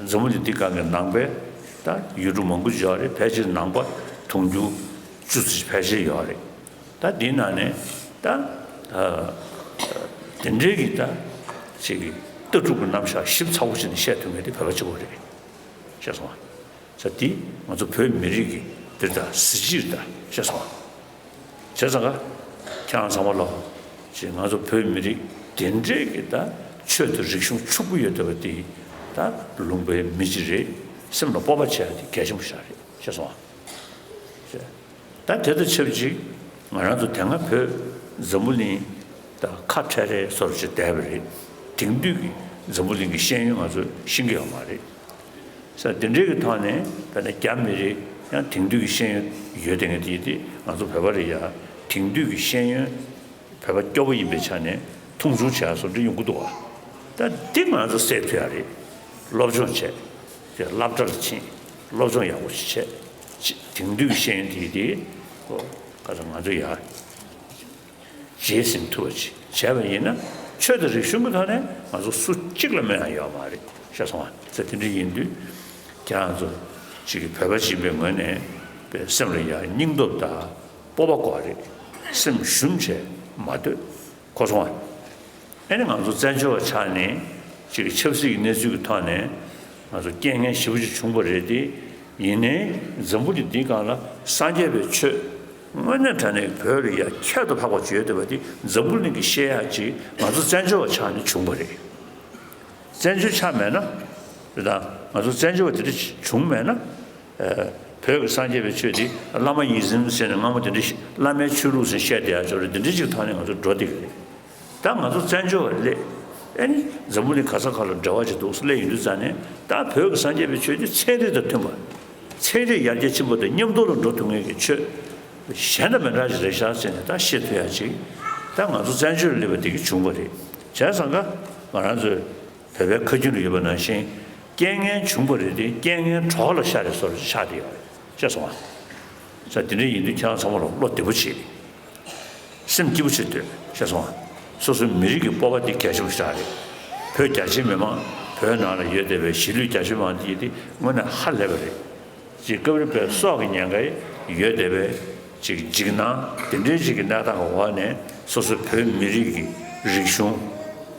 འཛམ་བུ་གླིང་འདི་སྒང་གི་ནང་པའི་ད་ཡུལ་གྲུ་མང་པོ་ཅིག་ཡོད་རེད། ཕལ་ཆེར་ནང་པ་དུང་ཕྱུར་བཅུ་ཙམ་ཕལ་ཆེར་ཡོད་རེད། ད་འདིའི་ནང་ནས་ད་དེ་འདྲའི་གི་ད་ཅིག་གི་ལྟ་གྲུབ་ཀྱི་རྣམ་གཞག་ཞིབ་ཚགས་པོ་བྱས་ནས་བཤད་ཐུབ་མཁན་དེ་བོད་པ་གཅིག་པོ་རེད། ཤེས་སོང་ང་། ས་འདི་ང་ཚོ་བོད་མི་རིགས་ཀྱི་འདིར་ད་གཟི་བརྗིད་ད་ཤེས་སོང་། བྱས་ཙང་ཀ་ཁྱེད་རང་ཚང་མ་ལོ་ཅིག་ང་ཚོ་བོད་མི་རིགས་དེ་འདྲའི་གི་ད་ཆོས་དང་རིག་གཞུང་ཕྱུག་པོ་ཡོད་བསྡད་པ་འདི་ད་ལུང་པའི་མི་གཅིག་རེད། སེམས་ལ་སྤོབས་པ་བྱེད་ཡ་དེ་གལ་ཆེན་པོ་ཞིག་རེད། ཤེས་སོང་ང་། ད་དེ་དང་ཆབས་ཅིག་ང་རང་ཚོ་དེ་སྔ་བོད་འཛམ་བུ་གླིང་ད་ཁ་བྲལ་རེད་བཟོ་འདྲ་ཅིག་བསྡད་པ་རེད། དེང་དུས་ཀྱི་འཛམ་བུ་གླིང་གི་ཤེས་ཡོན་ང་ཚོ་ཤེས་ཀྱི་ཡོད་མ་རེད། ས་དེ་འདྲའི་གི་ཐོག་ནས་དཔེར་ན་རྒྱ་མི་རིགས་ཡང་དེང་དུས་ཀྱི་ཤེས་ཡོན་ཡོད་དེ་ངས་དེ་དེ་ང་ཚོ་བོད་པ་རེད་ཡ། དེང་དུས་ཀྱི་ཤེས་ཡོན་བོད་པ་སྐྱོ་པོ་ཡིན་པའི་ཆ་ནས་མཐོང་ཆུང་བྱས་སོ་འདྲི་ཡོང་གི་འདུག་བ། ད་འདི་ང་ཚོ་སེལ་ཐུབ་ཡ་རེད། སློབ་སྦྱོང་བྱས། དེ་སློབ་གྲྭར་ཕྱིན། སློབ་སྦྱོང་ཡག་པོ་ཞིག་བྱས། དེང་དུས་ཀྱི་ཤེས་ཡོན་དེ་དེ་ཁ་སང་ང་ཚོ་ཡ། རྗེས་ཟིན་ཐུབ་པ་ཅིག་བྱས་པ་ཡིན་ན་ཆོས་དང་རིག་གཞུང་གི་ཐོག་ནས་ང་ཚོ་སུ་གཅིག་ལ་སྨོད་ཡ་ཡོད་མ་རེད། ཤེས་སོང་ང་། ས་དེ་འདྲ་ཡིན་དུས་ཁྱེད་རང་ཚོ་གཅིག་གི་བོད་པ་ཡིན་པའི་ངོས་ནས་པའི་སེམས་ལ་ཡ་སྙིང་སྟོབས་དང་སྤོབས་པ་དགོས་རེད། སེམས་ཞུམ་བྱས་མ་སྡོད། གོ་སོང་ང་། ཨེ་ནི་ང་ཚོ་བཙན་བྱོལ་བ་ཆགས་ནས་ཅིག་ཆབ་སྲིད་ཀྱི་གནས་ཚུལ་གྱི་ཐོག་ནས་ང་ཚོ་རྐྱེན་ངན་ཞེ་པོ་ཅིག་བྱུང་བ་རེད་དེ། ཡིན་ནའི་འཛམ་བུ་གླིང་འདིའི་སྒང་ལ་སངས་རྒྱས་པའི་ཆོས་དངོས་གནས་དྲང་གནས་བོད་ལ་ཡ་ཁྱད་དུ་འཕགས་པ་ཅིག་ཡོད་བསྡད་པ་དེ་འཛམ་བུ་གླིང་གིས་ཤེས་ཡག་ཅིག་ང་ཚོ་བཙན་བྱོལ་བ་ཆགས་ནས་བྱུང་བ་རེད། བཙན་བྱོལ་ཆགས་མེད་ན་རེད་ད། ང་ཚོ་བཙན་བྱོལ་བ་དེ་འདྲ་བྱུང་མེད་ན། བོད་ཀྱི་སངས་རྒྱས་པའི་ཆོས་འདི་བླ་མ་ཡིད་བཞིན་ཟེར་ནས་སྔ་མོ་དེ་འདྲ་ཞིག་བླ་མའི་ཆོས་ལུགས་ཟེར་བཤད་བསྡད་ཡ་ཅོག་རེད། དེ་འདྲ་ཞིག་ཐོག་ནས་ང་ཚོ་འགྲོ་བསྡད་ཀྱི་རེད། ད་ང་ཚོ་བཙན་བྱོལ་བ་སླེབས། ཨེ་ནི་འཛམ་བུ་གླིང་ག་ས་ག་ལ་འབྲེལ་བ་ཅིག་འདུག་སླེབས་ཡོང་དུས་ཙང་ནས་ད་བོད་ཀྱི་སངས་རྒྱས་པའི་ཆོས་འདི་ཚན་རིག་དང་མཐུན་པ། ཚན་རིག་ཡར་རྒྱས་ཕྱིན་པ་དང་མཉམ་དུ་ལ་འགྲོ་ཐུབ་མཁན་གྱི་ཆོས་གཞན་དང་མི་འདྲ་ཞིག་རེད་ཤག་ཟེར་ནས་ད་ཤེས་ཐུབ་ཡ་ཅིག་ད་ང་ཚོ་བཙན་བྱོལ་ལ་སླེབས་པ་དེ་གིས་བྱུང་བ་རེད། བྱས་ཙང་ཀ་ང་རང་ཚོས། བོད་པའི་ཁ་རྒྱུན་ལ་ཡོད་པ་ནང་བཞིན་རྐྱེན་ངན་བྱུང་བ་རེད་དེ་རྐྱེན་ངན་གྲོགས་ལ་ཤར་རེད་བཟོ་འདྲ་ཆགས་བསྡད་ཡོད་རེད། ཤེས་སོང་ང་། ས་དེ་འདྲ་ཡིན་དུས་ཁྱེད་རང་ཚང་མ་ལ་བློ་བདེ་པོ་བྱེད། སེམས་སྐྱིད་པོ་བྱེད་སྡོད། ཤེས་སོང་ང་། སོ་སོའི་མི་རིགས་ཀྱི་སྤོབས་པ་དེ་གལ་ཆེན་པོ་ཞིག་རེད། བོད་རྒྱ་ཆེའི་མི་མང་བོད་ནང་ལ་ཡོད་བསྡད་པའི་གཞིས་ལུས་རྒྱ་ཆེ་མང་དེ་དེ་དངོས་གནས་ཧ་ལས་པ་རེད། ཅིག་སྐབས་རེ་བོད་སྲོག་གི་ཉེན་ཁ་ཡོད་བསྡད་པའི་ཅིག་འཇིགས་སྣང་དེ་འདྲའི་ཅིག་གི་གནས་སྟངས་ཀྱི་འོག་ནས་སོ་སོ་བོད་མི་རིགས་ཀྱི་རིག་གཞུང་།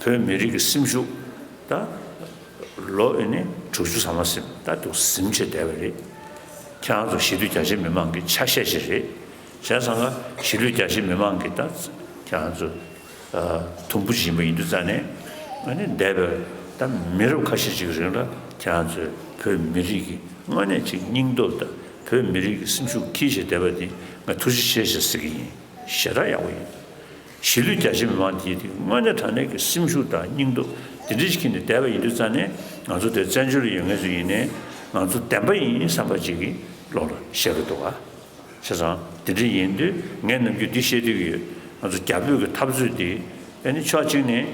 བོད་མི་རིགས་ཀྱི་སེམས་ཤུགས། ད་ལོ་ཨེ་ནི་དྲུག་ཅུ་ཐམ་པ་ཟིན་ད་འདུག་ཟིན་བྱས་བསྡད་པ་རེད། ཁྱེད་རང་ཚོ་གཞིས་ལུས་རྒྱ་ཆེ་མི་མང་གི་ཆ་ཤས་ཤིག་རེད། བྱས་ཙང་ཀ་གཞིས་ལུས་རྒྱ་ཆེ་མི་མང་གི་ད་ཁྱེད་རང་ཚོ། དུམ་བུ་ཞིག་ཡིན་པ་ཡིན་དུས་ཙང་ནས་ཨ་ནི་འདས་པའི་ད་མི་རབས་ཁ་ཤས་ཅིག་རིང་ལ་ཁྱེད་རང་ཚོས་བོད་མི་རིགས་ཀྱི་དངོས་གནས་ཅིག་སྙིང་སྟོབས་དང་ བོད་མི་རིགས་ཀྱི་སེམས་ཤུགས་འཁྱེར་བྱས་བསྡད་པ་འདི་ང་ཐུགས་རྗེ་ཆེ་ཞེས་ཟེར་གྱི་ཡིན། ཞེ་དྲག་ཡག་པོ་ཡིན། གཞིས་ལུས་རྒྱ་ཆེ་མི་མང་འདིས་དེ་དངོས་གནས་དྲང་གནས་ཀྱི་སེམས་ཤུགས་དང་སྙིང་སྟོབས་འདི་འདྲ་ཞིག་འཁྱེར་ནས་བསྡད་པ་ཡིན་དུས་ཙང་ནས། ང་ཚོ་དེ་བཙན་བྱོལ་ལ་ཡོད་མཁན་ཚོ་ཡིན་ནའི་ང་ཚོ་བདེན་པ་ཡིན་བསམ་པ་ཅིག་གི་བློ་ལ་ཤར་གྱི་འདུག་ག། བྱས་ཙང་དེ་འདྲ་ཡིན་དུས་ངས་ནམ་རྒྱུན་འདི་བཤད་སྡོད་ཀྱི་ཡོད། ང་ཚོ་རྒྱ་བོད་ཀྱི་འཐབ་རྩོད་འདི་ཨ་ནི་ཕྱོགས་གཅིག་ནས་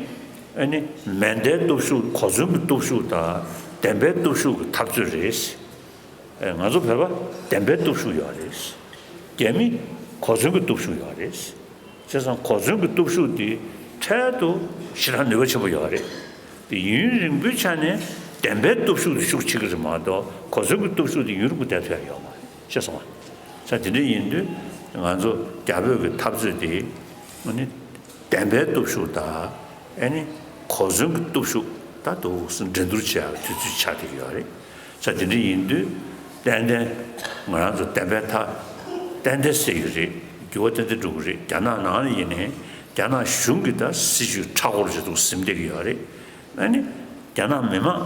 ཨ་ནི་མེ་མདའི་སྟོབས་ཤུགས། གོ་མཚོན་གྱི་སྟོབས་ཤུགས་དང་བདེན་པའི་སྟོབས་ཤུགས་ཀྱི་འཐབ་རྩོད་རེད། ཨེ། ང་ཚོ་བོད་པ་བདེན་པའི་སྟོབས་ཤུགས་ཡོད་རེད། རྒྱ་མི་གོ་མཚོན་གྱི་སྟོབས་ཤུགས་ཡོད་རེད། བྱས་ཙང་གོ་མཚོན་གྱི་སྟོབས་ཤུགས་འདི་འཕྲལ་དུ་ཞེ་དྲག་ནུས་པ་ཆེན་པོ་ཡོད་རེད། དེ་ཡུན་རིང་པོའི་ཆ་ནས་བདེན་པའི་སྟོབས་ཤུགས་དེ་ཤུགས་ཆེ་གི་རེད་མ་གཏོགས། གོ་མཚོན་གྱི་སྟོབས་ཤུགས་དེ་ཡུན་རིང་པོ་བསྡད་ཐུབ་ཡ་ཡོད་མ་རེད། ཤེས་སོང་ང་། ས་དེ་འདྲ་ཡིན་དུས་ང་ཚོ་རྒྱ་བོད་ཀྱི་འཐབ་རྩོད་དེ་ཨ་ནི་བདེན་པའི་སྟོབས་ཤུགས་དང་ཨ་ནི་གོ་མཚོན་གྱི་སྟོབས་ཤུགས་ད་དུ་འགྲན་བསྡུར་བྱེད་ཡག་དུས་ཚོད་ཆགས་བསྡད་ཀྱི་ཡོད་རེད། ས་དེ་འདྲ་ཡིན་དུས་ཏན་ཏན་ང་རང་ཚོ་བདེན་པའི་མཐའ་ཏན་ཏན་གསལ་གྱི་རེད། འགྱུར་བ་ཏན་ཏན་འགྲོ་གི་རེད། རྒྱ་ནག་ནང་ལ་ཡིན་ནའི་རྒྱ་ནག་གཞུང་གིས་ད་སྲིད་བྱུས་མཐའ་འཁོར་ཅིག་འདུག་ཟིན་བསྡད་ཀྱི་ཡོད་རེད། ཨ་ནི་རྒྱ་ནག་མི་མང་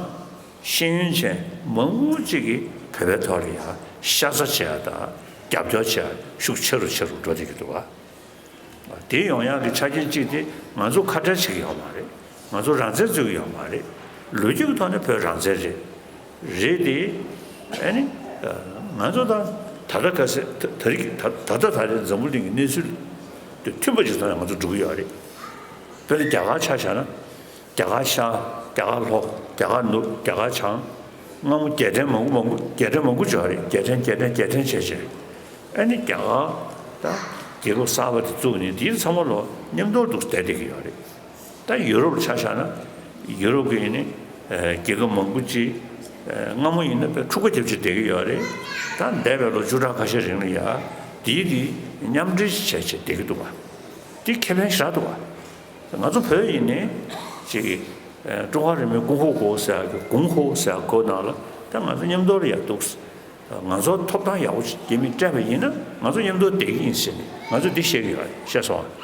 ཤེས་ཡོན་ཅན་མང་པོ་ཅིག་གིས་བོད་པའི་ཐོག་ལ་ཡ་ཤ་ཚ་བྱེད་ཡ་དང་རྒྱབ་སྐྱོར་བྱེད་ཡ་ཤུགས་ཆེ་རུ་ཆེ་རུ་འགྲོ་བསྡད་ཀྱི་འདུག་བ། དེ་ཡོང་ཡག་གི་ཆ་རྐྱེན་གཅིག་དེ་ང་ཚོ་ཁ་བྲལ་བྱེད་ཀྱི་ཡོད་མ་རེད། ང་ཚོ་རང་བཙན་རྩོད་ཀྱི་ཡོད་མ་རེད། ལོ་རྒྱུས་ཀྱི་ཐོག་ནས་བོད་རང་བཙན་རེད། རེད་དེ། ཨ་ནི་ང་ཚོ་ད་ད་ལྟ་ག་ཚོད་ད་ད་རེས་ད་ད་ལྟ་ད་རེས་འཛམ་བུ་གླིང་གི་གནས་ཚུལ་དེ་མཐུན་པ་ཅིག་ཐོག་ནས་ང་ཚོ་འགྲོ་གི་ཡོད་རེད། དཔེར་ན་རྒྱ་གར་ཆ་བཞག་ན། རྒྱ་གར་ཤར། རྒྱ་གར་ལྷོ། རྒྱ་གར་ནུབ། རྒྱ་གར་བྱང་། སྔ་མོ་རྒྱལ་ཕྲན་མང་པོ་མང་པོ་རྒྱལ་ཕྲན་མང་པོ་ཅིག་ཡོད་རེད། རྒྱལ་ཕྲན་རྒྱལ་ཕྲན་རྒྱལ་ཕྲན་བྱས་བྱས། ཨ་ནི་རྒྱ་གར་ད་རྒྱལ་ཁབ་གསར་པ་དེ་བཙུགས་ནས་དེའི་ཚང་མ་ལོ་མཉམ་དུ་འདུག་བསྡད་བསྡད་ཀྱི་ཡོད་རེད། ད་ཡུ་རོབ་ཆ་བཞག་ན། ཡུ་རོབ་ཀྱི་ནི་ཨ་རྒྱལ་ཁབ་མང་པོ་ཅིག་ཨ་སྔ་མོ་ཡིན་ན་དཔེ་འཁྲུག་པ་རྒྱབ་བྱས་བསྡད་ཀྱི་ཡོད་རེད། ད་འདས་པའི་ལོ་བཅུ་ཕྲག་ཁ་ཤས་རིང་ལ་ཡ་དེའི་དེ་མཉམ་འབྲེལ་བྱས་བྱས་བསྡད་ཀྱི་འདུག་བ། དེ་ཁེ་ཕན་ཞེ་དྲག་འདུག་བ། ང་ཚོ་བོད་ཡིན་ནའི་ཅིག་ཨ་ཀྲུང་ཧྭ་རིང་མོའི་ཀུང་ཧོ་གོ་ཟེར་ཡག་གི་ཀུང་ཧོ་ཟེར་ཡག་གོ་ནང་ལ་ད་ང་ཚོ་མཉམ་དུ་ལ་ཡ་འདུག་ང་ཚོ་ཐོབ་ཐང་ཡག་པོ་ཅིག་རྒྱ་མིས་སྤྲད་པ་ཡིན་ན་ང་ཚོ་མཉམ་དུ་བསྡད་ཀྱི་ཡིན་ཟེར་ནས་ང་ཚོས་འདི་བཤད་ཀྱི་ཡོད་རེད། ཤེས་སོང་ང་།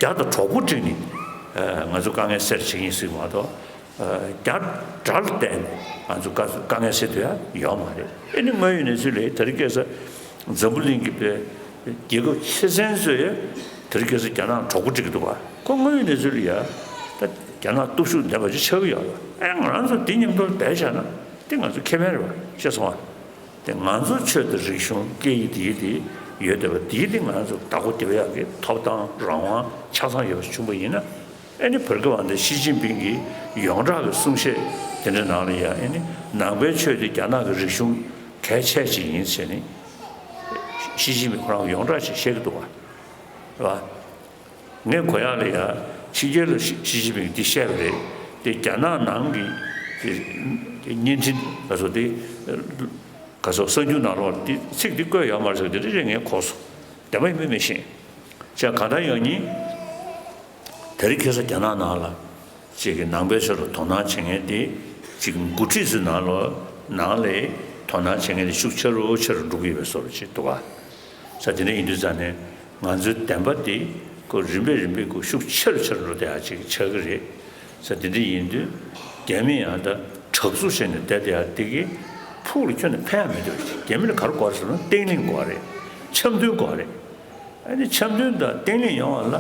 རྒྱ་དང་གྲོགས་པོ་བསྒྲིགས་ནས་ཨ་ང་ཚོ་དཀའ་ངལ་སེལ་བྱེད་ཀྱི་ཡིན་ཟེར་མ་གཏོགས། ཨ་རྒྱ་དགྲ་ལ་བརྟེན་ནས་ང་ཚོ་དཀའ་དཀའ་ངལ་སེལ་ཐུབ་ཡ་ཡོད་མ་རེད། ཨེ་ནི་དངོས་ཡོད་གནས་ཚུལ་ལ་ད་རེས་ཁ་སང་འཛམ་བུ་གླིང་གི་དཔེ་རྒྱལ་ཁབ་ཆེ་ཆེན་ཚོས་ད་རེས་ཁ་སང་རྒྱ་ནག་གྲོགས་པོ་བསྒྲིགས་ཀྱི་འདུག་ག། ཁོ་དངོས་ཡོད་གནས་ཚུལ་ལ་ཡ་ད་རྒྱ་ནག་སྟོབས་ཤུགས་ལྡན་པ་ཅིག་ཆགས་ཀྱི་ཡོད་རེད། ཨེ་ང་རང་ཚོ་འདི་མཉམ་དུ་བསྡད་བཞག་ན་དེ་ང་ཚོ་ཁེ་ཕན་རེད་བ། ཤེས་སོང་ང་། དེ་ང་ཚོ་ཆོས་དང་རིག་གཞུང་སྐད་ཡིག་འདི་དེ་ཡོད་བསྡད་པ་འདི་དེ་ང་ཚོ་བདག་པོ་རྒྱབ་ཡག་གི་ཐོབ་ཐང་རང་དབང་ཆ་ཚང་ཡོད་པ་བྱུང་པ་ཡིན་ན། ཨེ་ནི་བོད་ཀྱི་དབང་འདི་ཞི་ཅིན་ཕིང་གི་ཡོངས་གྲགས་ཀྱི་གསུང་བཤད་དེ་འདྲའི་ནང་ལ་ཡང་ཨེ་ནི་ནང་པའི་ཆོས་དེ་རྒྱ་ནག་གི་རིག་གཞུང་གལ་ཆེ་ཅིག་ཡིན་ཟེར་ནས་ཞི་ཅིན་ཕིང་ཁོ་རང་ཡོངས་གྲགས་ཅིག་བཤད་ཀྱི་འདུག་བ། རེད་བ། ངས་གོ་ཡག་ལ་ཡ་ཕྱི་རྒྱལ་ལ་ཞི་ཞི་ཅིན་ཕིང་འདི་བཤད་པ་རེད། དེ་རྒྱ་ནག་ནང་གི་དེ་བརྙན་འཕྲིན་ག་ཚོད་དེ་ག་ཚོད་གསར་འགྱུར་ནང་ལོགས་དེ་ཚིག་འདི་བཀོད་ཡོད་མ་རེད་ཟེར་དེ་རེ་རེ་ངས་གོ་སོང་། བདེན་པ་ཡིན་མིན་མི་ཤེས། བྱས་གང་ལྟར་ཡང་ཉིན་དེ་རིང་ཁ་སང་རྒྱ་ནག་ནང་ལ་ཅིག་གི་ནང་པའི་ཆོས་ལ་དོ་སྣང་བྱེད་མཁན་དེ་ཅིག་འགོ་ཁྲིད་ཚོའི་ནང་ལོགས་ནང་ལས་དོ་སྣང་བྱེད་མཁན་དེ་ཤུགས་ཆེ་རུ་ཆེ་རུ་འགྲོ་གི་ཡོད་པའི་བཟོ་འདྲ་ཅིག་འདུག་ག། ས་དེ་འདྲ་ཡིན་དུས་ཙང་ནས་ང་ཚོའི་བདེན་པ་དེ་ཁོ་རིམ་པས་རིམ་པས་ཁོ་ཤུགས་ཆེ་རུ་ཆེ་རུ་འགྲོ་བསྡད་ཡག་ཅིག་ཆགས་ཀྱི་རེད། ས་དེ་འདྲ་ཡིན་དུས་རྒྱ་མི་ཡང་ད་དྲག་རྩུབ་བྱས་ནས་བསྡད་བསྡད་ཡག་དེ་གི་ཕུགས་ལ་ཁྱོན་ནས་ཕན་ཡག་མི་འདུག་རྒྱ་མི་ལ་ག་རེ་དགོས་རེད་ཟེར་ན་བརྟན་ལྷིང་དགོས་རེད། འཆམ་མཐུན་དགོས་རེད། ཨ་ནི་འཆམ་མཐུན་དང་བརྟན་ལྷིང་ཡོང་བ་ལ་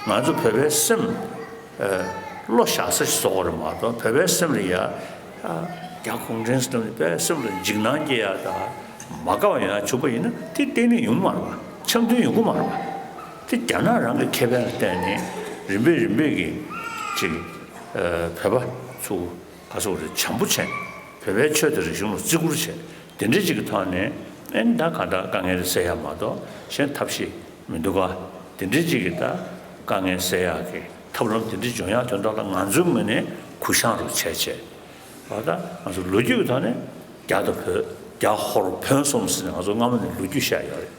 ང་ཚོ་བོད་པའི་སེམས་ཨ་བློ་བཞག་ས་ཞིག་བཟོ་དགོས་རེད་མ་གཏོགས། བོད་པའི་སེམས་ལ་ཡ་ཨ་རྒྱ་གུང་ཁྲན་ཟེར་ནས་བོད་པའི་སེམས་ལ་འཇིགས་སྣང་སྐྱེ་ཡ་དང་མ་དགའ་བ་ཡོང་ཡ་བྱུང་པ་ཡིན་ན་དེ་བརྟན་ལྷིང་ཡོང་གི་མ་རེད་པ། འཆམ་མཐུན་ཡོང་གི་མ་རེད་པ། དེ་རྒྱ་ནག་རང་གི་ཁེ་ཕན་ལ་བརྟེན་ནས་རིམ་པས་རིམ་པས་ཀྱིས་ཅིག་ཨ་བོད་པ་ཚོ་ག་ཟེར་དགོས་རེད། བྱམས་པོ་བྱས། བོད་པའི་ཆོས་དང་རིག་གཞུང་ལ་བརྩི་བཀུར་བྱས། དེ་འདྲ་ཅིག་གི་ཐོག་ནས་ཨེ་ད་གང་ལྟར་དཀའ་ངལ་དེ་སེལ་ཡ་མ་གཏོགས་གཞན་ཐབས་ཤེས་མི་འདུག་ག། དེ་འདྲ་ཅིག་གི་ད་དཀའ་ངལ་སེལ་ཡག་གི་ཐབས་ལམ་དེ་འདྲ་འཇོན་ཡག་དོན་དག་ལ་ང་ཚོའི་ངོས་ནས་གུ་བཤངས་རོགས་བྱས་བྱས། འོ་ད་ང་ཚོ་ལོ་རྒྱུས་ཀྱི་ཐོག་ནས་རྒྱ་དང་བོད། རྒྱ་ཧོར་བོན་གསུམ་ཟེར་ནས་ང་ཚོ་སྔ་མོ་ནས་ལོ་རྒྱུས་བཤད་ཡོད་རེད།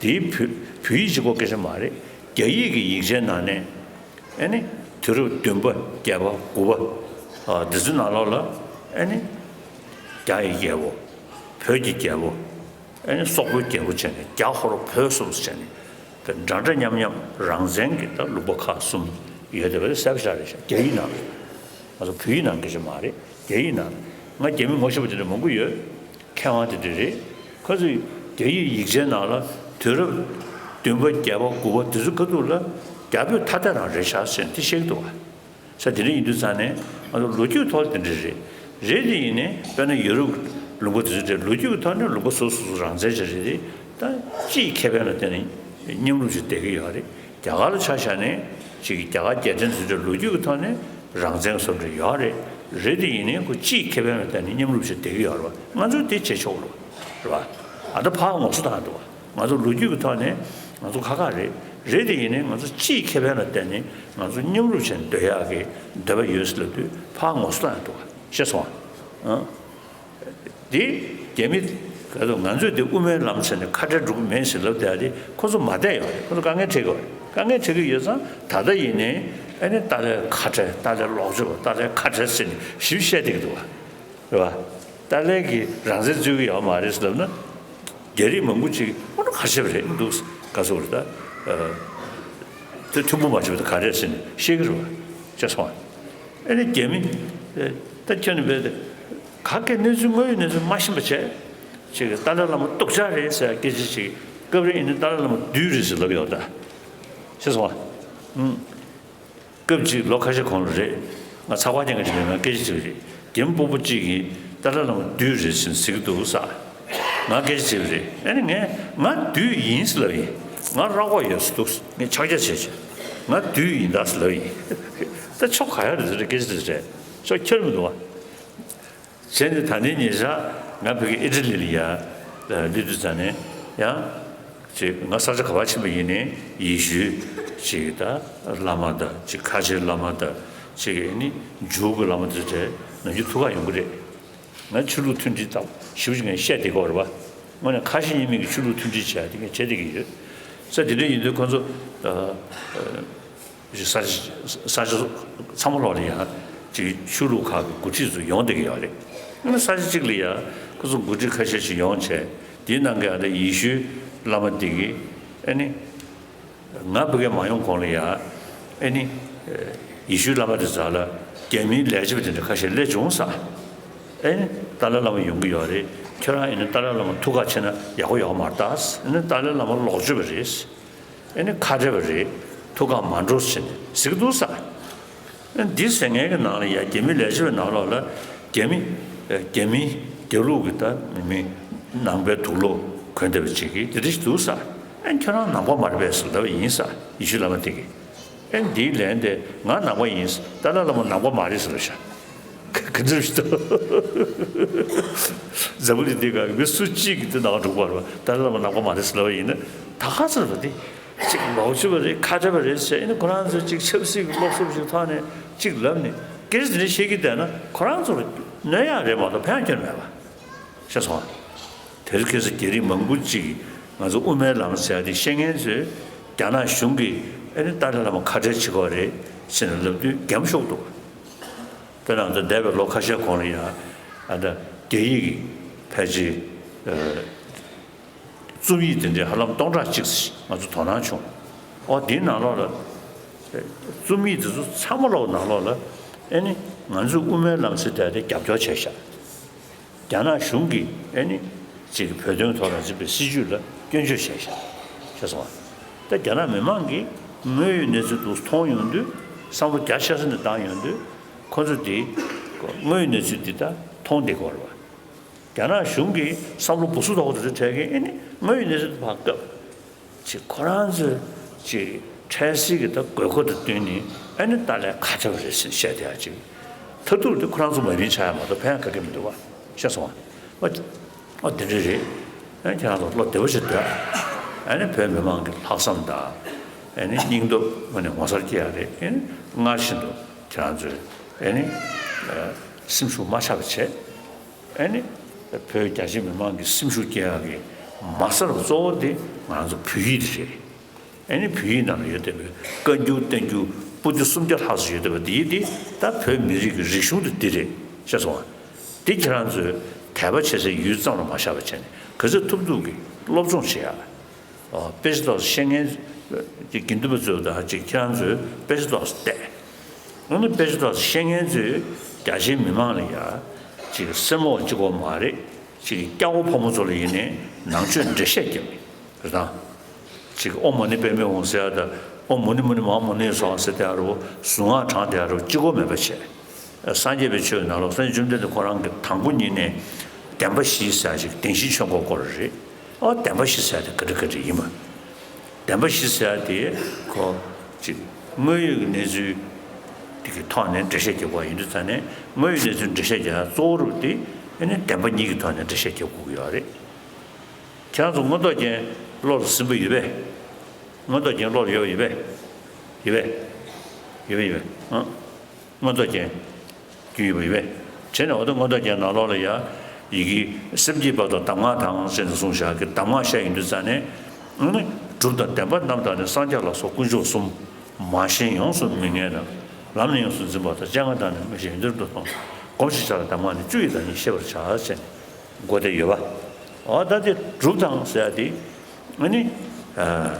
དེའི་བོད་བོད་ཡིག་གཅིག་པོ་སྐད་ཆ་མ་རེད། རྒྱ་ཡིག་གི་ཡིག་ཆའི་ནང་ནས། ཨ་ནི་དུས་རབས་བདུན་པ་བརྒྱད་པ་དགུ་པ། ཨ་འདི་ཚོའི་ནང་ལོགས་ལ་ཨ་ནི་རྒྱ་ཡི་རྒྱལ་པོ། བོད་ཀྱི་རྒྱལ་པོ། ཨ་ནི་སོག་པོའི་རྒྱལ་པོ་བྱས་ནས་རྒྱ་ཧོར་བོད་གསུམ་བྱས་ནས་འདྲ་འདྲ་མཉམ་མཉམ་རང་བཙན་གྱི་ད་ལུང་པ་ཁག་གསུམ་ཡོད་བསྡད་པ་དེ་གསལ་པོ་ཞེ་དྲག་རེད་ཤག་རྒྱ་ཡིག་ནང་ལ། ང་ཚོ་བོད་ཡིག་ནང་སྐད་ཆ་མ་རེད། རྒྱ་ཡིག་ནང་ང་རྒྱ་མི་ངོ་ཤེས་པ་དེ་འདྲ་མང་པོ་ཡོད། མཁས་དབང་དེ་འདྲ་རེད། ཁོ་ཚོས་ རྒྱ་ཡིག་ཡིག་ཆའི་ནང་ལ་དུས་རབས་བདུན་པ་བརྒྱད་པ་དགུ་པ་དེ་ཚོ་ཁ་ཐུག་ལ་རྒྱ་བོད་ཐ་དད་རང་རེད་ཤག་ཟེར་ནས་དེ་བཤད་ཀྱི་འདུག་བ། ས་དེ་འདྲ་ཡིན་དུས་ཙང་ནས་ང་ཚོ་ལོ་རྒྱུས་ཐོག་ལ་དེ་འདྲ་རེད། རེད་དེ་ཡིན་ནའི་དཔེར་ན་ཡོ་རོབ་ལུང་པ་དེ་ཚོ་འདྲ་ལོ་རྒྱུས་ཀྱི་ཐོག་ནས་ལུང་པ་སོ་སོ་སོ་རང་བཙན་ཅིག་རེད་དེ། ད་སྤྱིའི་ཁེ་ཕན་ལ་བརྟེན་ནས་མཉམ་རུབ་ཅིག་བསྡད་ཀྱི་ཡོད་རེད། རྒྱ་གར་ལ་ཆ་བཞག་ནས་ཅིག་རྒྱ་གར་རྒྱལ་ཕྲན་དེ་ཚོ་ལོ་རྒྱུས་ཀྱི་ཐོག་ནས་རང་བཙན་བཟོ་འདྲ་ཡོད་རེད། རེད་དེ་ཡིན་ནའི་ཁོ་སྤྱིའི་ཁེ་ཕན་ལ་བརྟེན་ནས་མཉམ་རུབ་ཅིག་བསྡད་ཀྱི་ཡོད་རེད་བ། ང་ཚོས་དེ་བྱེད་ཆོག་རེད་བ། རེད་བ། ཨ་ད་ཕར་ངོ་སོ་བཏང་འདུག་བ། ང་ཚོ་ལོ་རྒྱུས་ཀྱི་ཐོག་ནས་ང་ཚོ་ཁ་ཁ་རེད། རེད་དེ་ཡིན་ནའི་ང་ཚོ་སྤྱིའི་ཁེ་ཕན་ལ་བརྟེན་ནས་ང་ཚོ་མཉམ་རུབ་བྱས་ནས་སྡོད་ཡག་གི་འདོད་པ་ཡོད་ཟེར་ལབ་དུས་ཕར་ངོ་སོ་བཏང་འདུག་བ། ཤེས་སོང་ཨ། འདི་རྒྱ་མི་ག་ཚོད་ང་ཚོས་འདི་དབུ་མའི་ལམ་ཟེར་ནས་ཁ་བྲལ་འགྲོ་གི་མེད་ཟེར་ལབ་བསྡད་དེ་ཁོ་ཚོ་མ་བསྡད་ཡོད་རེད། ཁོ་ཚོ་དཀའ་ངལ་འཕྲད་ཀྱི་ཡོད་རེད། དཀའ་ངལ་འཕྲད་ཀྱི་ཡོད་ཙང་ད་ལྟ་ཡིན་ནའི་ཨ་ནི་ཏཱ་ལའི་ཁ་བྲལ་ཏཱ་ལའི་ལོག་སྤྱོད་པ་ཏཱ་ལའི་ཁ་བྲལ་ཟེར་ནས་ཞིབ་བཤད་བསྡད་ཀྱི་འདུག་བ། རེད་བ། ཏཱ་ལའི་གིས་རང་བཙན་རྩོད་ཀྱི་ཡོད་མ་རེད་ཟེར་ལབ་ན། རྒྱ་རིགས་མང་པོ་ཅིག་ཨོ་ན་ག་བྱེད་པ་རེད་འདུག་ག་ཚོད་རེད་ད། དེ་མཐུན་པོ་མ་བྱེད་པ་ད་ག་རེད་ཟེར་ནས་བཤད་ཀྱི་རེད་བ། ཤེས་སོང་བ། ཨ་ནི་རྒྱ་མི། ད་ཁྱོད་ནི་བས་ད། ག་གེ་གནས་ཚུལ་དངོས་ཡོད་གནས་ཚུལ་མ་ཤེས་པ་བྱས། ཅིག་ཏཱ་ལའི་བླ་མ་སྟོབས་ཆག་རེད་ཟེར་སྐད་ཆ་ཅིག་སྐབས་རེ་ཡིན་ན་ཏཱ་ལའི་བླ་མ་བདུད་རེད་ཟེར་ལབ་ཡོད་ད། ཤེས་སོང་བ། ཨུམ། སྐབས་ཅིག་ལོ་ཁ་ཤས་གོང་ལ་རེད། ང་ཚགས་པར་སྐྱེལ་མཁན་ཅིག་ལ་ང་སྐད་ཆ་དྲིས་པ་རེད། རྒན་སྤོ་བོ་གཅིག་གིས་ཏཱ་ལའི་བླ་མ་བདུད་རེད་ཟེར་ཟེར་གྱི་འདུག་ས། ང་སྐད་ཆ་དྲིས་པ་རེད། ཨ་ནི་ངས་ང་བདུད་ཡིན་ཟེར་ལབ་ཡིན། ང་རོགས་པ་ཡོད་ཟེར་འདུག་ངས་ཕྱག་རྒྱ་བྱས་བྱས། ང་བདུད་ཡིན་ད་ཟེར་ལབ་ཡིན། ད་ཕྱོགས་ག་ཡ་རེད་ཟེར་སྐད་ཆ་དྲིས་རེད། ཕྱོགས་ཁྱོན་མི་འདུག་བ། བྱས་ནས་ད་ནི་ཉེ་ཆར་ང་བོད་ཀྱི་ཨི་ཊ་ལི་ལ་ཡ་སླེབས་དུས་ཙང་ནས་ཡང་ཅིག་ང་ས་ཆ་ག་པར་ཕྱིན་པ་ཡིན་ནའི་ཡེ་ཤུའི་ཅིག་ད་བླ་མ་དང་ཅིག་ཁ་ཆེའི་བླ་མ་དང་ཅིག་ནི་འཇུག་གི་བླ་མ་དེ་ཚོ་ནམ་རྒྱུན་ཐུག་ག་ཡོང་གི་རེད། ང་ཆོས་ལུགས་མཐུན་སྒྲིལ་དང་ཞེ་པོ་ཅིག་ངས་བཤད་བསྡད་ཀྱི་ཡོད་རེད་བ། དངོས་གནས་ཁ་ཞེ་གཉིས་མེད་ཀྱི་ཆོས་ལུགས་མཐུན་སྒྲིལ་བྱས་དེ་ངས་བྱས་བསྡད་ཀྱི་ཡོད། ས་དེ་འདྲ་ཡིན་དུས་ཁོ་ཚོ། ས་ཆ་ས་ཆ་ཚང་མ་ལོག་ལ་ཡང་ཅིག་ཆོས་ལུགས་ཁག་གི་འགོ་ཁྲིད་ཚོ་ཡོང་བསྡད་ཀྱི་ཡོད་རེད། ཨ་ནི་ས་ཆ་གཅིག་ལ་ཡང་ཁོ་ཚོ་འགོ་ཁྲིད་ཁ་ཤས་ཤིག་ཡོང་བྱས་དེའི་ནང་གི་ཨ་ནི་ཡེ་ཤུའི་བླ་མ་དེ་གིས་ཨ་ནི་ང་བོད་སྐད་མ་ཡོང་གོང་ལ་ཡང་ཨ་ནི་ཡེ་ཤུའི་བླ་མ་དེ་ཚོ་ལ་རྒྱ་མིའི་ལས་བྱེད་པ་དེ་འདྲ་ཁ་ཤས་སླེབས་བྱུང་ས། ཨ་ནི་ཏཱ་ལའི་བླ་མ་ཡོང་གི་ཡོད་རེད། ཁྱོད་རང་ཡིན་ན་ཏཱ་ལའི་བླ་མ་ཐུག་ག་ཕྱིན་ན་ཡག་པོ་ཡོད་མ་རེད་ད། ཨ་ནི་ཏཱ་ལའི་བླ་མ་ལོག་སྤྱོད་པ་རེད། ཨ་ནི་ཁ་བྲལ་བ་རེད། ཐུག་ག་མ་འགྲོ་ཟེར་ནས་ཟེར་གྱི་འདུག་ས། ཨ་ནི་འདི་ཟེར་མཁན་གྱི་ནང་ལ་ཡ་རྒྱ་མི་ལས་བྱེད་པའི་ནང་ལོགས་ལ་རྒྱ་མི་རྒྱ་མི་རྒྱ་ལུགས་ཀྱི་ད་མི་མི་ནང་པའི་དུག་ལོག་གོན་བསྡད་པ་ཅིག་གིས་འདི་འདྲ་ཞིག་འདུག་ས། ཨ་ནི་ཁྱོད་རང་ནང་པ་མ་རེད་པས་ཟེར་ལབ་པ་ཡིན་ས་ཡེ་ཤུ་བླ་མ་དེ་གིས། ཨ་ནི་འདིའི་ལན་དེ་ང་ནང་པ་ཡིན་ས། ཏཱ་ལའི་བླ་མ་ནང་པ་མ་རེད་ཟེར་ལབ་ཤག་ག་འདྲ་ཞིག་འདུག་འཛམ་བུ་གླིང་འདི་ག་མི་སུ་གཅིག་གིས་འདི་ནང་འགྲོ་གི་མ་རེད་པ། ཏཱ་ལའི་བླ་མ་ནང་པ་མ་རེད་ཟེར་ལབ་པ་ཡིན་ན་ད་ག་ཚོད་རེད་པ། འདི་གཅིག་ལོག་སྤྱོད་པ་རེད། ཁ་བྲལ་བ་རེད་ཟེར། ཨ་ནི་ཁོ་རང་ཚོ་གཅིག་ཆབ་སྲིད་ཀྱི་སློབ་གསོ་ཞིག་ཐོག་ནས་གཅིག་ལབ་ནས་སྐད་ཆ་དེ་འདྲ་བཤད་ཀྱི་བསྡད་ན་ཁོ་རང་ཚོར་གནོད་ཡག་རེད་མ་གཏོགས་ཕན་ཡག་ཁྱོན་མེད་པ། ཤེས་སོང་ང་། དེར་ཁ་སང་རྒྱ་རིགས་མང་པོ་ཅིག་གིས་ང་ཚོ་དབུ་མའི་ལམ་ཟེར་ཡག་དེ་བཤད་མཁན་ཚོས་རྒྱ་ནག་གཞུང་གིས་ཨ་ནི་ཏཱ་ལའི་བླ་མ་ཁ་བྲལ་བྱེད་དགོས་རེད་ཟེར་ནས་ལབ་དུས་འགན་ཤོར་འདུག་དཔེར་ན་ང་ཚོ་འདས་པའི་ལོ་ཁ་ཤས་གོང་ལ་ཡང་ཨ་ད་རྒྱ་ཡིག་གི་ཕལ་ཆེར་རྩོམ་ཡིག་དེ་འདྲའི་ཧ་ལམ་སྟོང་ཕྲག་གཅིག་ང་ཚོ་དོ་སྣང་བྱུང་། ཨོ་དེའི་ནང་ལོགས་ལ་རྩོམ་ཡིག་དེ་ཚོ་ཚང་མ་ལོག་ནང་ལོགས་ལ་ཨ་ནི་ང་ཚོས་དབུ་མའི་ལམ་ཟེར་དེ་དེ་རྒྱབ་སྐྱོར་བྱས་ཤག་རྒྱ་ནག་གཞུང་གིས་ཨ་ནི་ཅིག་བོད་དོན་ཐོག་ལ་འཛིན་པའི་སྲིད་བྱུས་ལ་སྐྱོན་བརྗོད་བྱས་ཤག་ཤེས་སོང་ང་། ད་རྒྱ་ནག་མི་མང་གིས་དངོས་ཡོད་གནས་ཚུལ་འདུག་མཐོང་ཡོང་དུས་བསམ་བློ་རྒྱ་ཆེ་ས་ནས་བཏང་ཡོང་དུས་ཁོ་ཚོ་དེ་དངོས་ཡོད་གནས་ཚུལ་འདི་ད་མཐོང་བསྡད་ཀྱི་ཡོད་རེད་བ། རྒྱ་ནག་གཞུང་གིས་བསམ་བློ་སྦུ་སུ་དོག་དེ་ཚོ་འཕྲད་མཁན་ཨ་ནི་དངོས་ཡོད་གནས་ཚུལ་དེ་ཕར་བཀབ། ཅིག་ཁོ་རང་ཚོས་ཅིག་འཕྲལ་སེལ་གྱི་ད་དགོས་མཁོ་དང་བསྟུན་ནས་ཨ་ནི་ཏཱ་ལའི་ཁ་བྲལ་བ་རེད་ཟེར་བཤད་བསྡད་ཡ་ཅིག་མཐར་ཐུག་དེ་ཁོ་རང་ཚོ་མ་བིན་ཆགས་ཡ་མ་གཏོགས་ཕན་ག་གེ་མི་འདུག་བ། ཤེས་སོང་བ། ཨོ་ཨོ་དེ་འདྲ་རེད། ཨ་ཁྱེད་རང་ཚོ་བློ་བདེ་པོ་ཞིག་སྡོད། ཨ་ནི་བོད་མི་མང་གི་ལྷག་བསམ་དང་ཨ་ནི་སྙིང་སྟོབས་དངོས་གནས་ངོ་མཚར་སྐྱེ་ཡ་རེད། ཨ་ནི་སྔར་བཞིན་དུ་ཁྱེད་རང་ཚོས་ཨ་ནི་སེམས་ཤུགས་མ་ཆག་པ་བྱེད། ཨ་ནི་བོད་རྒྱ་ཆེ་མི་མང་གི་སེམས་ཤུགས་སྐྱེ་ཡག་གི་མ་རྩ་གཙོ་བོ་དེ་ང་རང་ཚོ་བོད་ཡིག་དེ་རེད། ཨ་ནི་བོད་ཡིག་ནང་ལ་ཡོད་བསྡད་པའི་བཀའ་འགྱུར་བསྟན་འགྱུར་པོ་ཏི་སུམ་བརྒྱ་ལྷག་ཙམ་ཡོད་བསྡད་པ་དེ་ཡིན་དེ་ད་བོད་མི་རིགས་ཀྱི་རིག་གཞུང་དེ་འདི་རེད། ཤེས་སོང་ང་། དེ་ཁྱེད་རང་ཚོས་དད་པ་བྱེད་སའི་ཡུལ་ཙམ་ལ་མ་བཞག་པ་བྱས་ནས་ག་ཚོད་ཐུབ་ཐུབ་ཀྱིས་སློབ་སྦྱོང་བྱེད་ཡག་དཔེ་ཆ་ཏོག་ཙམ་ཤེས་མཁན་གྱི་དགེ་འདུན་པ་ཚོས་ད་ཅིག་ཁྱེད་རང་ཚོས་དཔེ་ཆ་ཏོག་ཙམ་བལྟས། འོ་ན་དཔེ་ཆ་ཏོག་ཙམ་ཤེས་མཁན་ཚོས་རྒྱ་ཆེའི་མི་མང་ལ་ཡ་ཅིག་སེམས་འོག་གཅིག་པོ་མ་རེད། ཅིག་སྐྱ་བོ་ཕོ་མོ་ཚོ་ལ་ཡིན་ནའི་ ནང་ཆོས་འགྲེལ་བཤད་རྒྱབ་པ་རེད་དང་། ཅིག་ཨོཾ་མ་ཎི་པདྨེ་ཧཱུྃ་ཟེར་ཡ་དང་། ཨོཾ་མུ་ནི་མུ་ནི་མ་ཧཱ་མུ་ནེ་སྭཱ་ཧཱ་ཟེར་དེ་ཡ་རུ་གཟུངས་སྔགས་བགྲངས་དེ་ཡ་རུ་གཅིག་པོ་མེད་པ་བྱས། སངས་རྒྱས་པའི་ཆོས་ནང་ལོགས་སངས་རྒྱས་བཅོམ་ལྡན་འདས་ཁོ་རང་གི་དང་པོ་ཉིད་ནས་བདེན་པ་བཞི་ཟེར་ཡ་ཅིག་བདེན་བཞིའི་ཆོས་འཁོར་བསྐོར་བ་རེད། ཨོ་བདེན་པ་བཞི་ཟེར་ཡ་དེ་ག་འདྲ་ག་འདྲ་ཡིན་པ། བདེན་པ་བཞི་ཟེར་ཡ་དེ་ཁོ་ཅིག་དངོས་ཡོད་ཀྱི་གནས་ཚུལ་དེ་གི་ཐོག་ནས་འགྲེལ་བཤད་རྒྱབ་པ་ཡིན་དུས་ཙང་ནས། དངོས་ཡོད་གནས་ཚུལ་འགྲེལ་བཤད་རྒྱབ་ཡ་གཙོ་བོ་རུ་དེ་ཨེ་ནི་བདེན་པ་གཉིས་ཀྱི་ཐོག་ནས་འགྲེལ་བཤད་རྒྱབ་དགོས་ཀྱི་ཡོད་རེད། ཁྱེད་རང་ཚོ་མངོན་རྟོགས་རྒྱན་བློ་ལ་ཟིན་པ་ཡོད་པས། མངོན་རྟོགས་རྒྱན་བློ་ལ་ཡོད་པ་ཡོད་པས། ཡོད་པས། ཡོད་པས་ཡོད་པས། ཨང་། མངོན་རྟོགས་རྒྱན་རྒྱུན་ཡོད་པ་ཡོད་པས། བྱས་ནས་འོ་ད་མངོན་རྟོགས་རྒྱན་ནང་ལོགས་ལ་ཡ། ཡི་གེ་སེམས་བསྐྱེད་པ་དང་གདམས་ངག་དང་ཟེར་ནས་གསུངས་བཞག་གི་གདམས་ངག་བཤད་ཡོང་དུས་ཙང་ནས། ཨ་ནི་སྒྲུབ་དང་བདེན་པ་རྣམས་དང་ནི། སངས་རྒྱས་ལ་སོགས་དཀོན་མཆོག་གསུམ། མ་ཞེན་ཡོངས་སུ་མི་ངལ་དང་། ལམ་ནི་ཡོངས་སུ་འཛིན་པ་དང་། སྤྱན་སྔར་བདག་ནི་མི་ཞེན་ཡོན་ཏན་དུ་མཐོང་། སྒོམ་ཞིང་བྱ་བའི་གདམས་ངག་ནི། བཅུ་ཡི་བདག་ཉིད་ཤེས་པར་བྱ། ཟེར་ནས་འགོ་དེ་ཡོད་པ། འོ་ད་དེ་སྒྲུབ་དང་ཟེར་ཡ་དེ། ཨ་ནི། ཨ།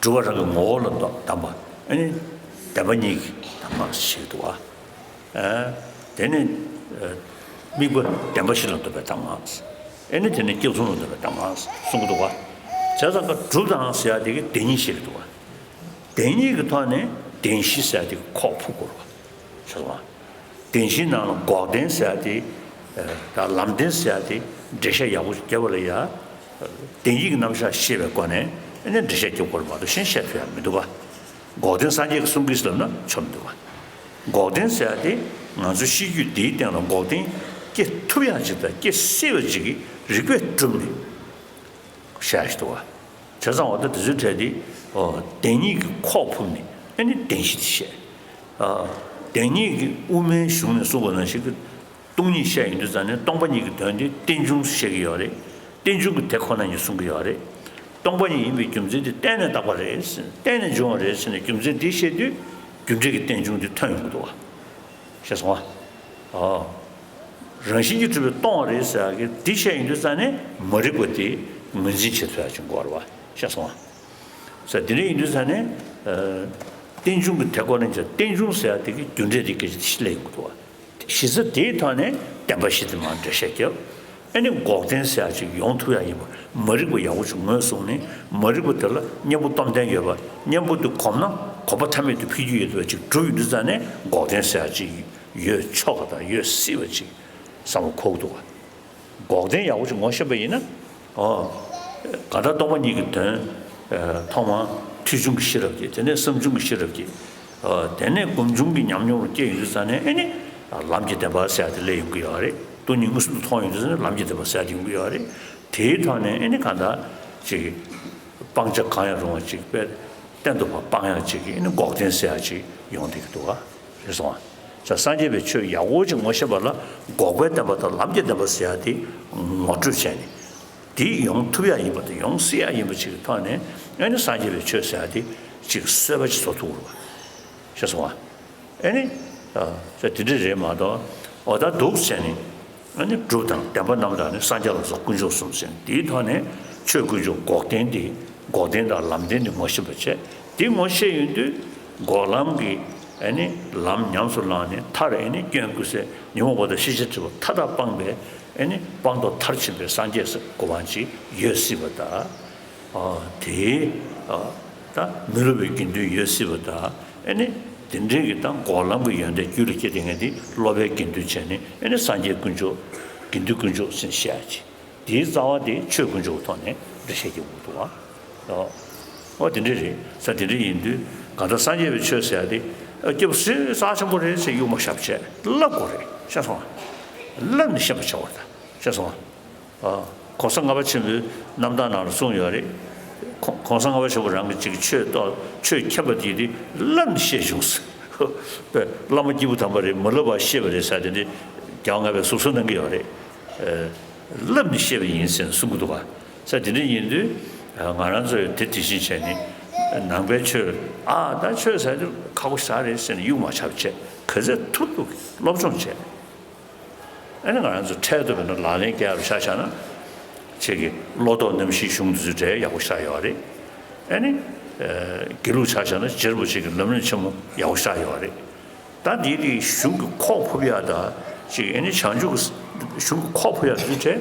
སྒྲུབ་པ་རང་གི་ངོ་བོ་ལ་གདམས་པ། ཨ་ནི་བདེན་པ་གཉིས་ཀྱི་གདམས་ངག་ཞིག་འདུག་བ། ཨ། དེ་ནི་ཨ་དམིགས་པ་བདེན་པ་བཞི་ལ་འདོད་པའི་གདམས་ངག། ཨ་ནི་དེ་ནི་སྐྱེ་གསུམ་ལ་འདོད་པའི་གདམས་ངག་གསུང་གི་འདུག་བ། བྱས་ཙང་ཀ་སྒྲུབ་དང་ཟེར་ཡ་དེ་གི་བདེན་གཉིས་བཤད་ཀྱི་འདུག་བ། བདེན་གཉིས་ཀྱི་ཐོག་ནས་བདེན་བཞི་ཟེར་ཡ་དེ་གི་ཁོག་ཕུབ་དགོས་རེད་བ། བྱས་ཙང་། བདེན་བཞིའི་ནང་ལ་འགོག་བདེན་ཟེར་ཡ་དེ། ཨ། ད་ལམ་བདེན་ཟེར་ཡ་དེ་འགྲེལ་བཤད་ཡག་པོ་ཞིག་བརྒྱབ་པ་ལ་ཡ། བདེན་གཉིས་ཀྱི་རྣམ་གཞག་ཤེས་པའི་སྒོ་ནས་ཨ་ནི་འགྲེལ་བཤད་རྒྱབ་དགོས་རེད་མ་གཏོགས་གཞན་བཤད་ཐུབ་ཡ་མི་འདུག་བ། འགོག་བདེན་སངས་རྒྱས་ཀྱིས་གསུང་གི་ཟེར་ལབ་ན་ཆོ་མི་འདུག་བ། འགོག་བདེན་ཟེར་ཡ་དེ་ང་ཚོའི་ཤེས་རྒྱུད་འདིའི་སྟེང་ལ་འགོག་བདེན་སྐྱེ་ཐུབ་ཡ་ཅིག་དང་སྐྱེ་སྲིད་པ་ཅིག་གི་རིགས་པས་བསྒྲུབས་ནས་བཤད་ཡ་ཞིག་འདུག་བ། བྱས་ཙང་འོ་ད་དེ་ཚོའི་གྲས་དེ། ཨོ། བདེན་གཉིས་ཀྱི་ཁོག་ཕུབ་ནས་ཨ་ནི་བདེན་བཞི་དེ་བཤད། ཨ། བདེན་གཉིས་ཀྱི་དབུ་མའི་གཞུང་ནས་གསུངས་པ་ནང་བཞིན་གྱི་སྟོང་ཉིད་བཤད་ཡོང་དུས་ཙང་ནས་སྟོང་པ་ཉིད་ཀྱི་དོན་དེ་རྟེན་འབྱུང་བཤད་ཀྱི་ཡོད་རེད། རྟེན་འབྱུང་གི་དེ་ཁོ་ན་ཉིད་གསུང་གི་ཡོད་རེད། སྟོང་པ་ཉིད་ཡིན་པའི་རྒྱུ་མཚན་དེ་གཏན་ནས་བཏགས་པ་རེད། གཏན་ནས་འབྱུང་བ་རེད་ཟེར་ནས་རྒྱུ་མཚན་འདི་བཤད་དུས་རྒྱུ་འབྲས་ཀྱི་རྟེན་འབྱུང་དེ་ཐོན་ཡོང་གི་འདུག་བ། ཤེས་སོང་ང་། ཨོ། རང་བཞིན་གྱིས་གྲུབ་པའི་སྟོང་བ་རེད་ཟེར་གི་འདི་བཤད་ཡོང་དུས་ཙང་ནས་མ་རིག་པ་དེ་ངོས་འཛིན་བྱེད་ཐུབ་ཡ་ཅིག་དགོས་རེད་བ། ཤེས་སོང་ང་། ཟེར་འདི་འདྲ་ཡིན་དུས་ཙང་ནས། ཨ། རྟེན་འབྱུང་གི་དེ་ཁོ་ན་ཉིད་རྟེན་འབྱུང་ཟེར་ཡ་དེ་གི་རྒྱུ་འབྲས་དེ་སྐད་ཆ་དེ་ཤི་ལས་ཡོང་གི་འདུག་བ། གཞི་རྩ་དེའི་ཐོག་ནས་བདེན་པ་བཞི་དེ་མར་འགྲེལ་བཤད་རྒྱབ། ཨ་ནི་འགོག་བདེན་ཟེར་ཡ་ཅིག་ཡོང་ཐུབ་ཡ་ཡིན་པ། མ་རིག་པ་ཡག་པོ་ཅིག་ངོས་བཟུང་ནས་མ་རིག་པ་དེ་ལ་གཉེན་པོ་སྟོབས་ལྡན་ཡོད་པ། གཉེན་པོ་དེ་གོམས་ན་གོམས་པ་ཐ་མལ་དུ་འཕེལ་རྒྱུ་ཡོད་པ་ཅིག་གྲུབ་ཡོང་དུས་ཙང་ནས་འགོག་བདེན་ཟེར་ཡ་ཅིག་ཡོད་ཆོག་པ་དང་ཡོད་སྲིད་པ་ཅིག་བསམ་བློ་འཁོར་གྱི་འདུག་བ། འགོག་བདེན་ཡག་པོ་ཅིག་ངོ་ཤེས་པ་ཡིན་ན། ཨོ། གང་ལྟར་སྟོང་པ་ཉིད་ཀྱི་དོན། ཨ། ཐོག་མར་འཁྲུལ་བྱུང་གི་ཤེས་རབ་ཀྱིས། དེ་ནས་བསམ་བྱུང་གི་ཤེས་རབ་ཀྱིས། ཨ། དེ་ནས་སྒོམ་བྱུང་གི་ཉམས་མྱོང་རུ་སྐྱེ་ཡོང་དུས་ཙང་ནས་ཨ་ནི་ལམ་གྱི་བདེན་པ་ཟེར་ཡ་དེ་སླེབས་ཡོང་གི་ཡོད་རེད། སྟོང་ཉིད་མངོན་སུམ་དུ་མཐོང་ཡོང་དུས་ཙང་ནས་ལམ་གྱི་བདེན་པ་ཟེར་ཡ་དེ་ཡོང་གི་ཡོད་རེད། དེའི་ཐོག་ནས་ཨ་ནི་གང་ལྟར་ཅིག་སྤང་བྱ་གང་ཡང་རུང་བ་ཅིག་དཔེ་གཏན་དུ་ཕབ་སྤང་ཡ་ཅིག་གི་ཨ་ནི་འགོག་བདེན་ཟེར་ཡ་ཅིག་ཡོང་བསྡད་ཀྱི་འདུག་ག། རེད་སོང་ང་། ས། སངས་རྒྱས་པའི་ཆོས་ཡག་པོ་ཅིག་ངོ་ཤེས་པ་ལ་འགོག་པའི་བདེན་པ་དང་ལམ་གྱི་བདེན་པ་ཟེར་ཡ་དེ་ངོ་སྤྲོད་བྱས་ནས། དེ་ཡོང་ཐུབ་ཡ་ཡིན་པ་དང་ཡོང་སྲིད་ཡ་ཡིན་པ་ཅིག་གི་ཐོག་ནས་ཨ་ནི་སངས་རྒྱས་པའི་ཆོས་ཟེར་ཡ་དེ་ཅིག་གསོལ་བ་ཅིག་བཟོ་ཐུབ་དགོས་རེད་བ། ཤེས་སོང་ང་། ཨ་ནི། ཨ། ས། དེ་འདྲ་རེད་མ་གཏོགས། འོ་ད་འདུག་བྱས་ནས། ཨ་ནི་སྒྲུབ་དང་བདེན་པ་རྣམས་དང་ནི། སངས་རྒྱས་ལ་སོགས་དཀོན་མཆོག་གསུམ་ཟེར། དེའི་ཐོག་ནས་ཆོས་དཀོན་མཆོག་འགོག་བདེན་དེ། འགོག་བདེན་དང་ལམ་བདེན་དེ་ངོ་ཤེས་པ་བྱས། དེ་ངོ་ཤེས་ཡོང་དུས་འགོག་ལམ་གྱི་ཨ་ནི་ལམ་ཉམས་སུ་བླངས་ནས་མཐར་ཨ་ནི་སྐྱོན་ཀུན་ཟད། ཉོན་མོངས་པ་དང་ཤེས་བྱའི་སྒྲིབ་པ་མཐའ་དག་སྤངས་པའི་ཨ་ནི་སྤངས་རྟོགས་མཐར་ཕྱིན་པའི་སངས་རྒྱས་སུ་གོ་འཕང་ཅིག་ཡོད་སྲིད་པ་དང་། ཨ། དེའི། ཨ། ད་མི་སློབ་པའི་དགེ་འདུན་ཡོད་སྲིད་པ་དང་། ཨ་ནི་དེ་འདྲའི་གི་ད་འགོག་ལམ་གྱི་ཡོན་ཏན་རྒྱུད་ལ་སྐྱེས་ཏེ་ངས་དེ་སློབ་པའི་དགེ་འདུན་བྱས་ནས་ཨ་ནི་སངས་རྒྱས་དཀོན་མཆོག་དགེ་འདུན་དཀོན་མཆོག་ཟེར་བཤད་ཡ་ཅིག། དེའི་རྩ་བ་དེ་ཆོས་དཀོན་མཆོག་གི་ཐོག་ནས་འགྲེལ་བཤད་རྒྱག་དགོས་འདུག་བ། ཨོ། ཨོ་དེ་འདྲ་རེད་ས། དེ་འདྲ་ཡིན་དུས་གང་ལྟར་སངས་རྒྱས་པའི་ཆོས་ཟེར་ཡ་དེ། ཨ། སྐྱེས་བུ་སྲས་རྩ་ཆེན་པོ་རེད་ཟེར་གཡུག་མ་བཞག་བྱས་བསླབ་དགོས་རེད། ཤེས་སོང་ང་། བསླབ་ནས་ཤེས་པ་བྱ་བར་ད། ཤེས་སོང་ང་། ཨ། གོང་ས་ལྔ་པ་ཆེན་པོའི་རྣམ་ཐར་ནང་ལ་གསུངས་ཡོད་རེད། གོང་གོང་ས་ལྔ་པ་ཆེན་པོ་རང་གིས་ཅིག་ཆོས་རྟོགས་ཆོས་མཁྱེན་པ་དེ་དེ་བསླབ་ནས་ཤེས་བྱུང་ཟེར། བླ་མ་སྐྱེས་བུ་དམ་པ་རེད། མ་བསླབ་པར་ཤེས་པ་རེད་ཟེར་དེ་འདྲ་རྒྱལ་བ་ལྔ་པས་ཟུར་གསོལ་གནང་གི་ཡོད་རེད། ཨ། བསླབ་ནས་ཤེས་པ་ཡིན་ཟེར་ནས་གསུང་གི་འདུག་བ། ས། དེ་འདྲ་ཡིན་དུས་ང་རང་ཚོས་དེ་དེ་བཞིན་བྱས་ནས་ནང་པའི་ཆོས། ཨ། ད་ཆོས་ཟེར་དུས་ཁག་པོ་ཞེ་དྲག་རེད་ཟེར་ནས་གཡུག་མ་ཆགས་བྱས་ག་ཚོད་ཐུབ་ཐུབ་སློབ་སྦྱོང་བྱས། ཨ་ནི་ང་རང་ཚོ་འཕྲལ་དུ་བས་ན་ལག་ལེན་བཀལ་ཡག་ཆ་བཞག་ན། ཁྱེད་ཀྱི་བློ་ལྡོག་རྣམ་བཞིའི་གཞུང་དེ་ཚོ་འགྲེལ་ཡག་པོ་ཞེ་དྲག་ཡོད་རེད། ཨ་ནི། ཨ། དགེ་ལུགས་ཆ་བཞག་ན་རྗེ་རིན་པོ་ཆེ་གི་ལམ་རིམ་ཆེན་མོ་ཡག་པོ་ཞེ་དྲག་ཡོད་རེད། ད་འདི་དེ་གཞུང་གི་ཁོག་ཕུབ་ཡ་ད་ཅིག་ཨ་ནི་བྱང་ཆུབ་ཀྱི་གཞུང་གི་ཁོག་ཕུབ་ཡ་དེ་བྱས།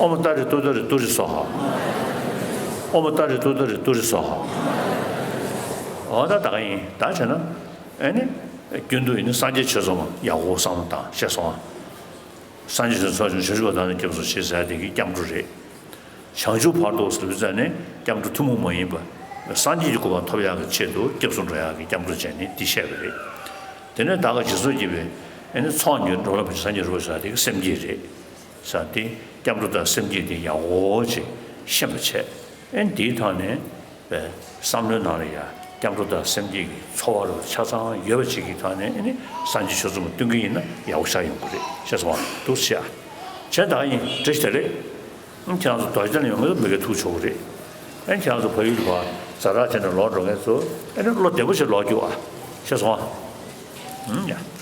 ཨོཾ་ཏཱ་རེ་ཏུཏྟཱ་རེ་ཏུ་རེ་སྭཱ་ཧཱ། ཨོཾ་ཏཱ་རེ་ཏུཏྟཱ་རེ་ཏུ་རེ་སྭཱ་ཧཱ། འོ་ད་ད་ག་ཡིན་ད་བྱས་ན། ཨེ་ནི། རྒྱུན་དུ་ཡིན་ན་སངས་རྒྱས་ཆོས་ཚོགས་མ་ཡག་པོ་བསམ་བློ་བཏང་ཤེས་སོང་ཨ། སངས་རྒྱས་ཆོས་ཚོགས་བྱང་ཆུབ་པ་དང་ནི་སྐྱབས་སུ་མཆི་ཟེར་དེ་གི་སྐྱབས་འགྲོ་རེད། བྱང་ཆུབ་བར་དུ་ཟེར་བའི་ཚེ་ནི་སྐྱབས་འགྲོ་ཐུན་མོང་མ་ཡིན་པ། སངས་རྒྱས་ཀྱི་གོ་འཕང་ཐོབ་ཡག་གི་ཆེད་དུ་སྐྱབས་སུ་འགྲོ་ཡག་གི་སྐྱབས་འགྲོ་བྱས་ནས་འདི་བཤད་པ་རེད། དེ་ནས་ད་ག་རྗེས་སུ་སྐྱེས་པའི་ཨེ་ནི་ཚོགས་གཉིས་འགྲོ་ལ་ཕན་ཆད་སངས་རྒྱས་རིན་པོ་ཆེ་དེ་གི་སེམས་བསྐྱེད་རེད། ས་དེ་སྐྱབས་འགྲོ་དང་སེམས་བསྐྱེད་དེ་ཡག་པོ་ཅིག་ཤེས་པ་བྱས། ཨེ་འདིའི་ཐོག་ནས་པའི་བསམ་བློའི་ནང་ལ་ཡ་སྐྱབས་འགྲོ་དང་སེམས་བསྐྱེད་ཀྱི་ཚོར་བ་རུ་ཆ་ཚང་ཡོད་པ་ཅིག་གི་ཐོག་ནས་ཨེ་ནི་སངས་རྒྱས་ཆོས་ཚོགས་མ་སྟོན་གྱི་ཡིན་ན་ཡག་པོ་ཤར་ཡོང་གི་རེད་ཤེས་སོང་ང་། འདུག་ཤག་བྱས་ད་ཡིན་བྲིས་ཤིག་ད་རེད། ཨ་ཁྱེད་རང་ཚོ་རྡོ་རྗེ་གདན་ལ་ཡོང་མཁན་མི་སྒེར་ཐུག་ཆོག་གི་རེད། ཨ་ཁྱེད་རང་ཚོ་བལ་ཡུལ་ལ་ཕར་ཛ་དྲག་བྱས་ནས་ལོག་འགྲོ་མཁན་ཚོ་ཨ་ནི་བློ་བདེ་པོ་བྱས་ལོག་རྒྱུགས་ཨ། ཤེས་སོང་ཨ། ཨུམ་ཡ།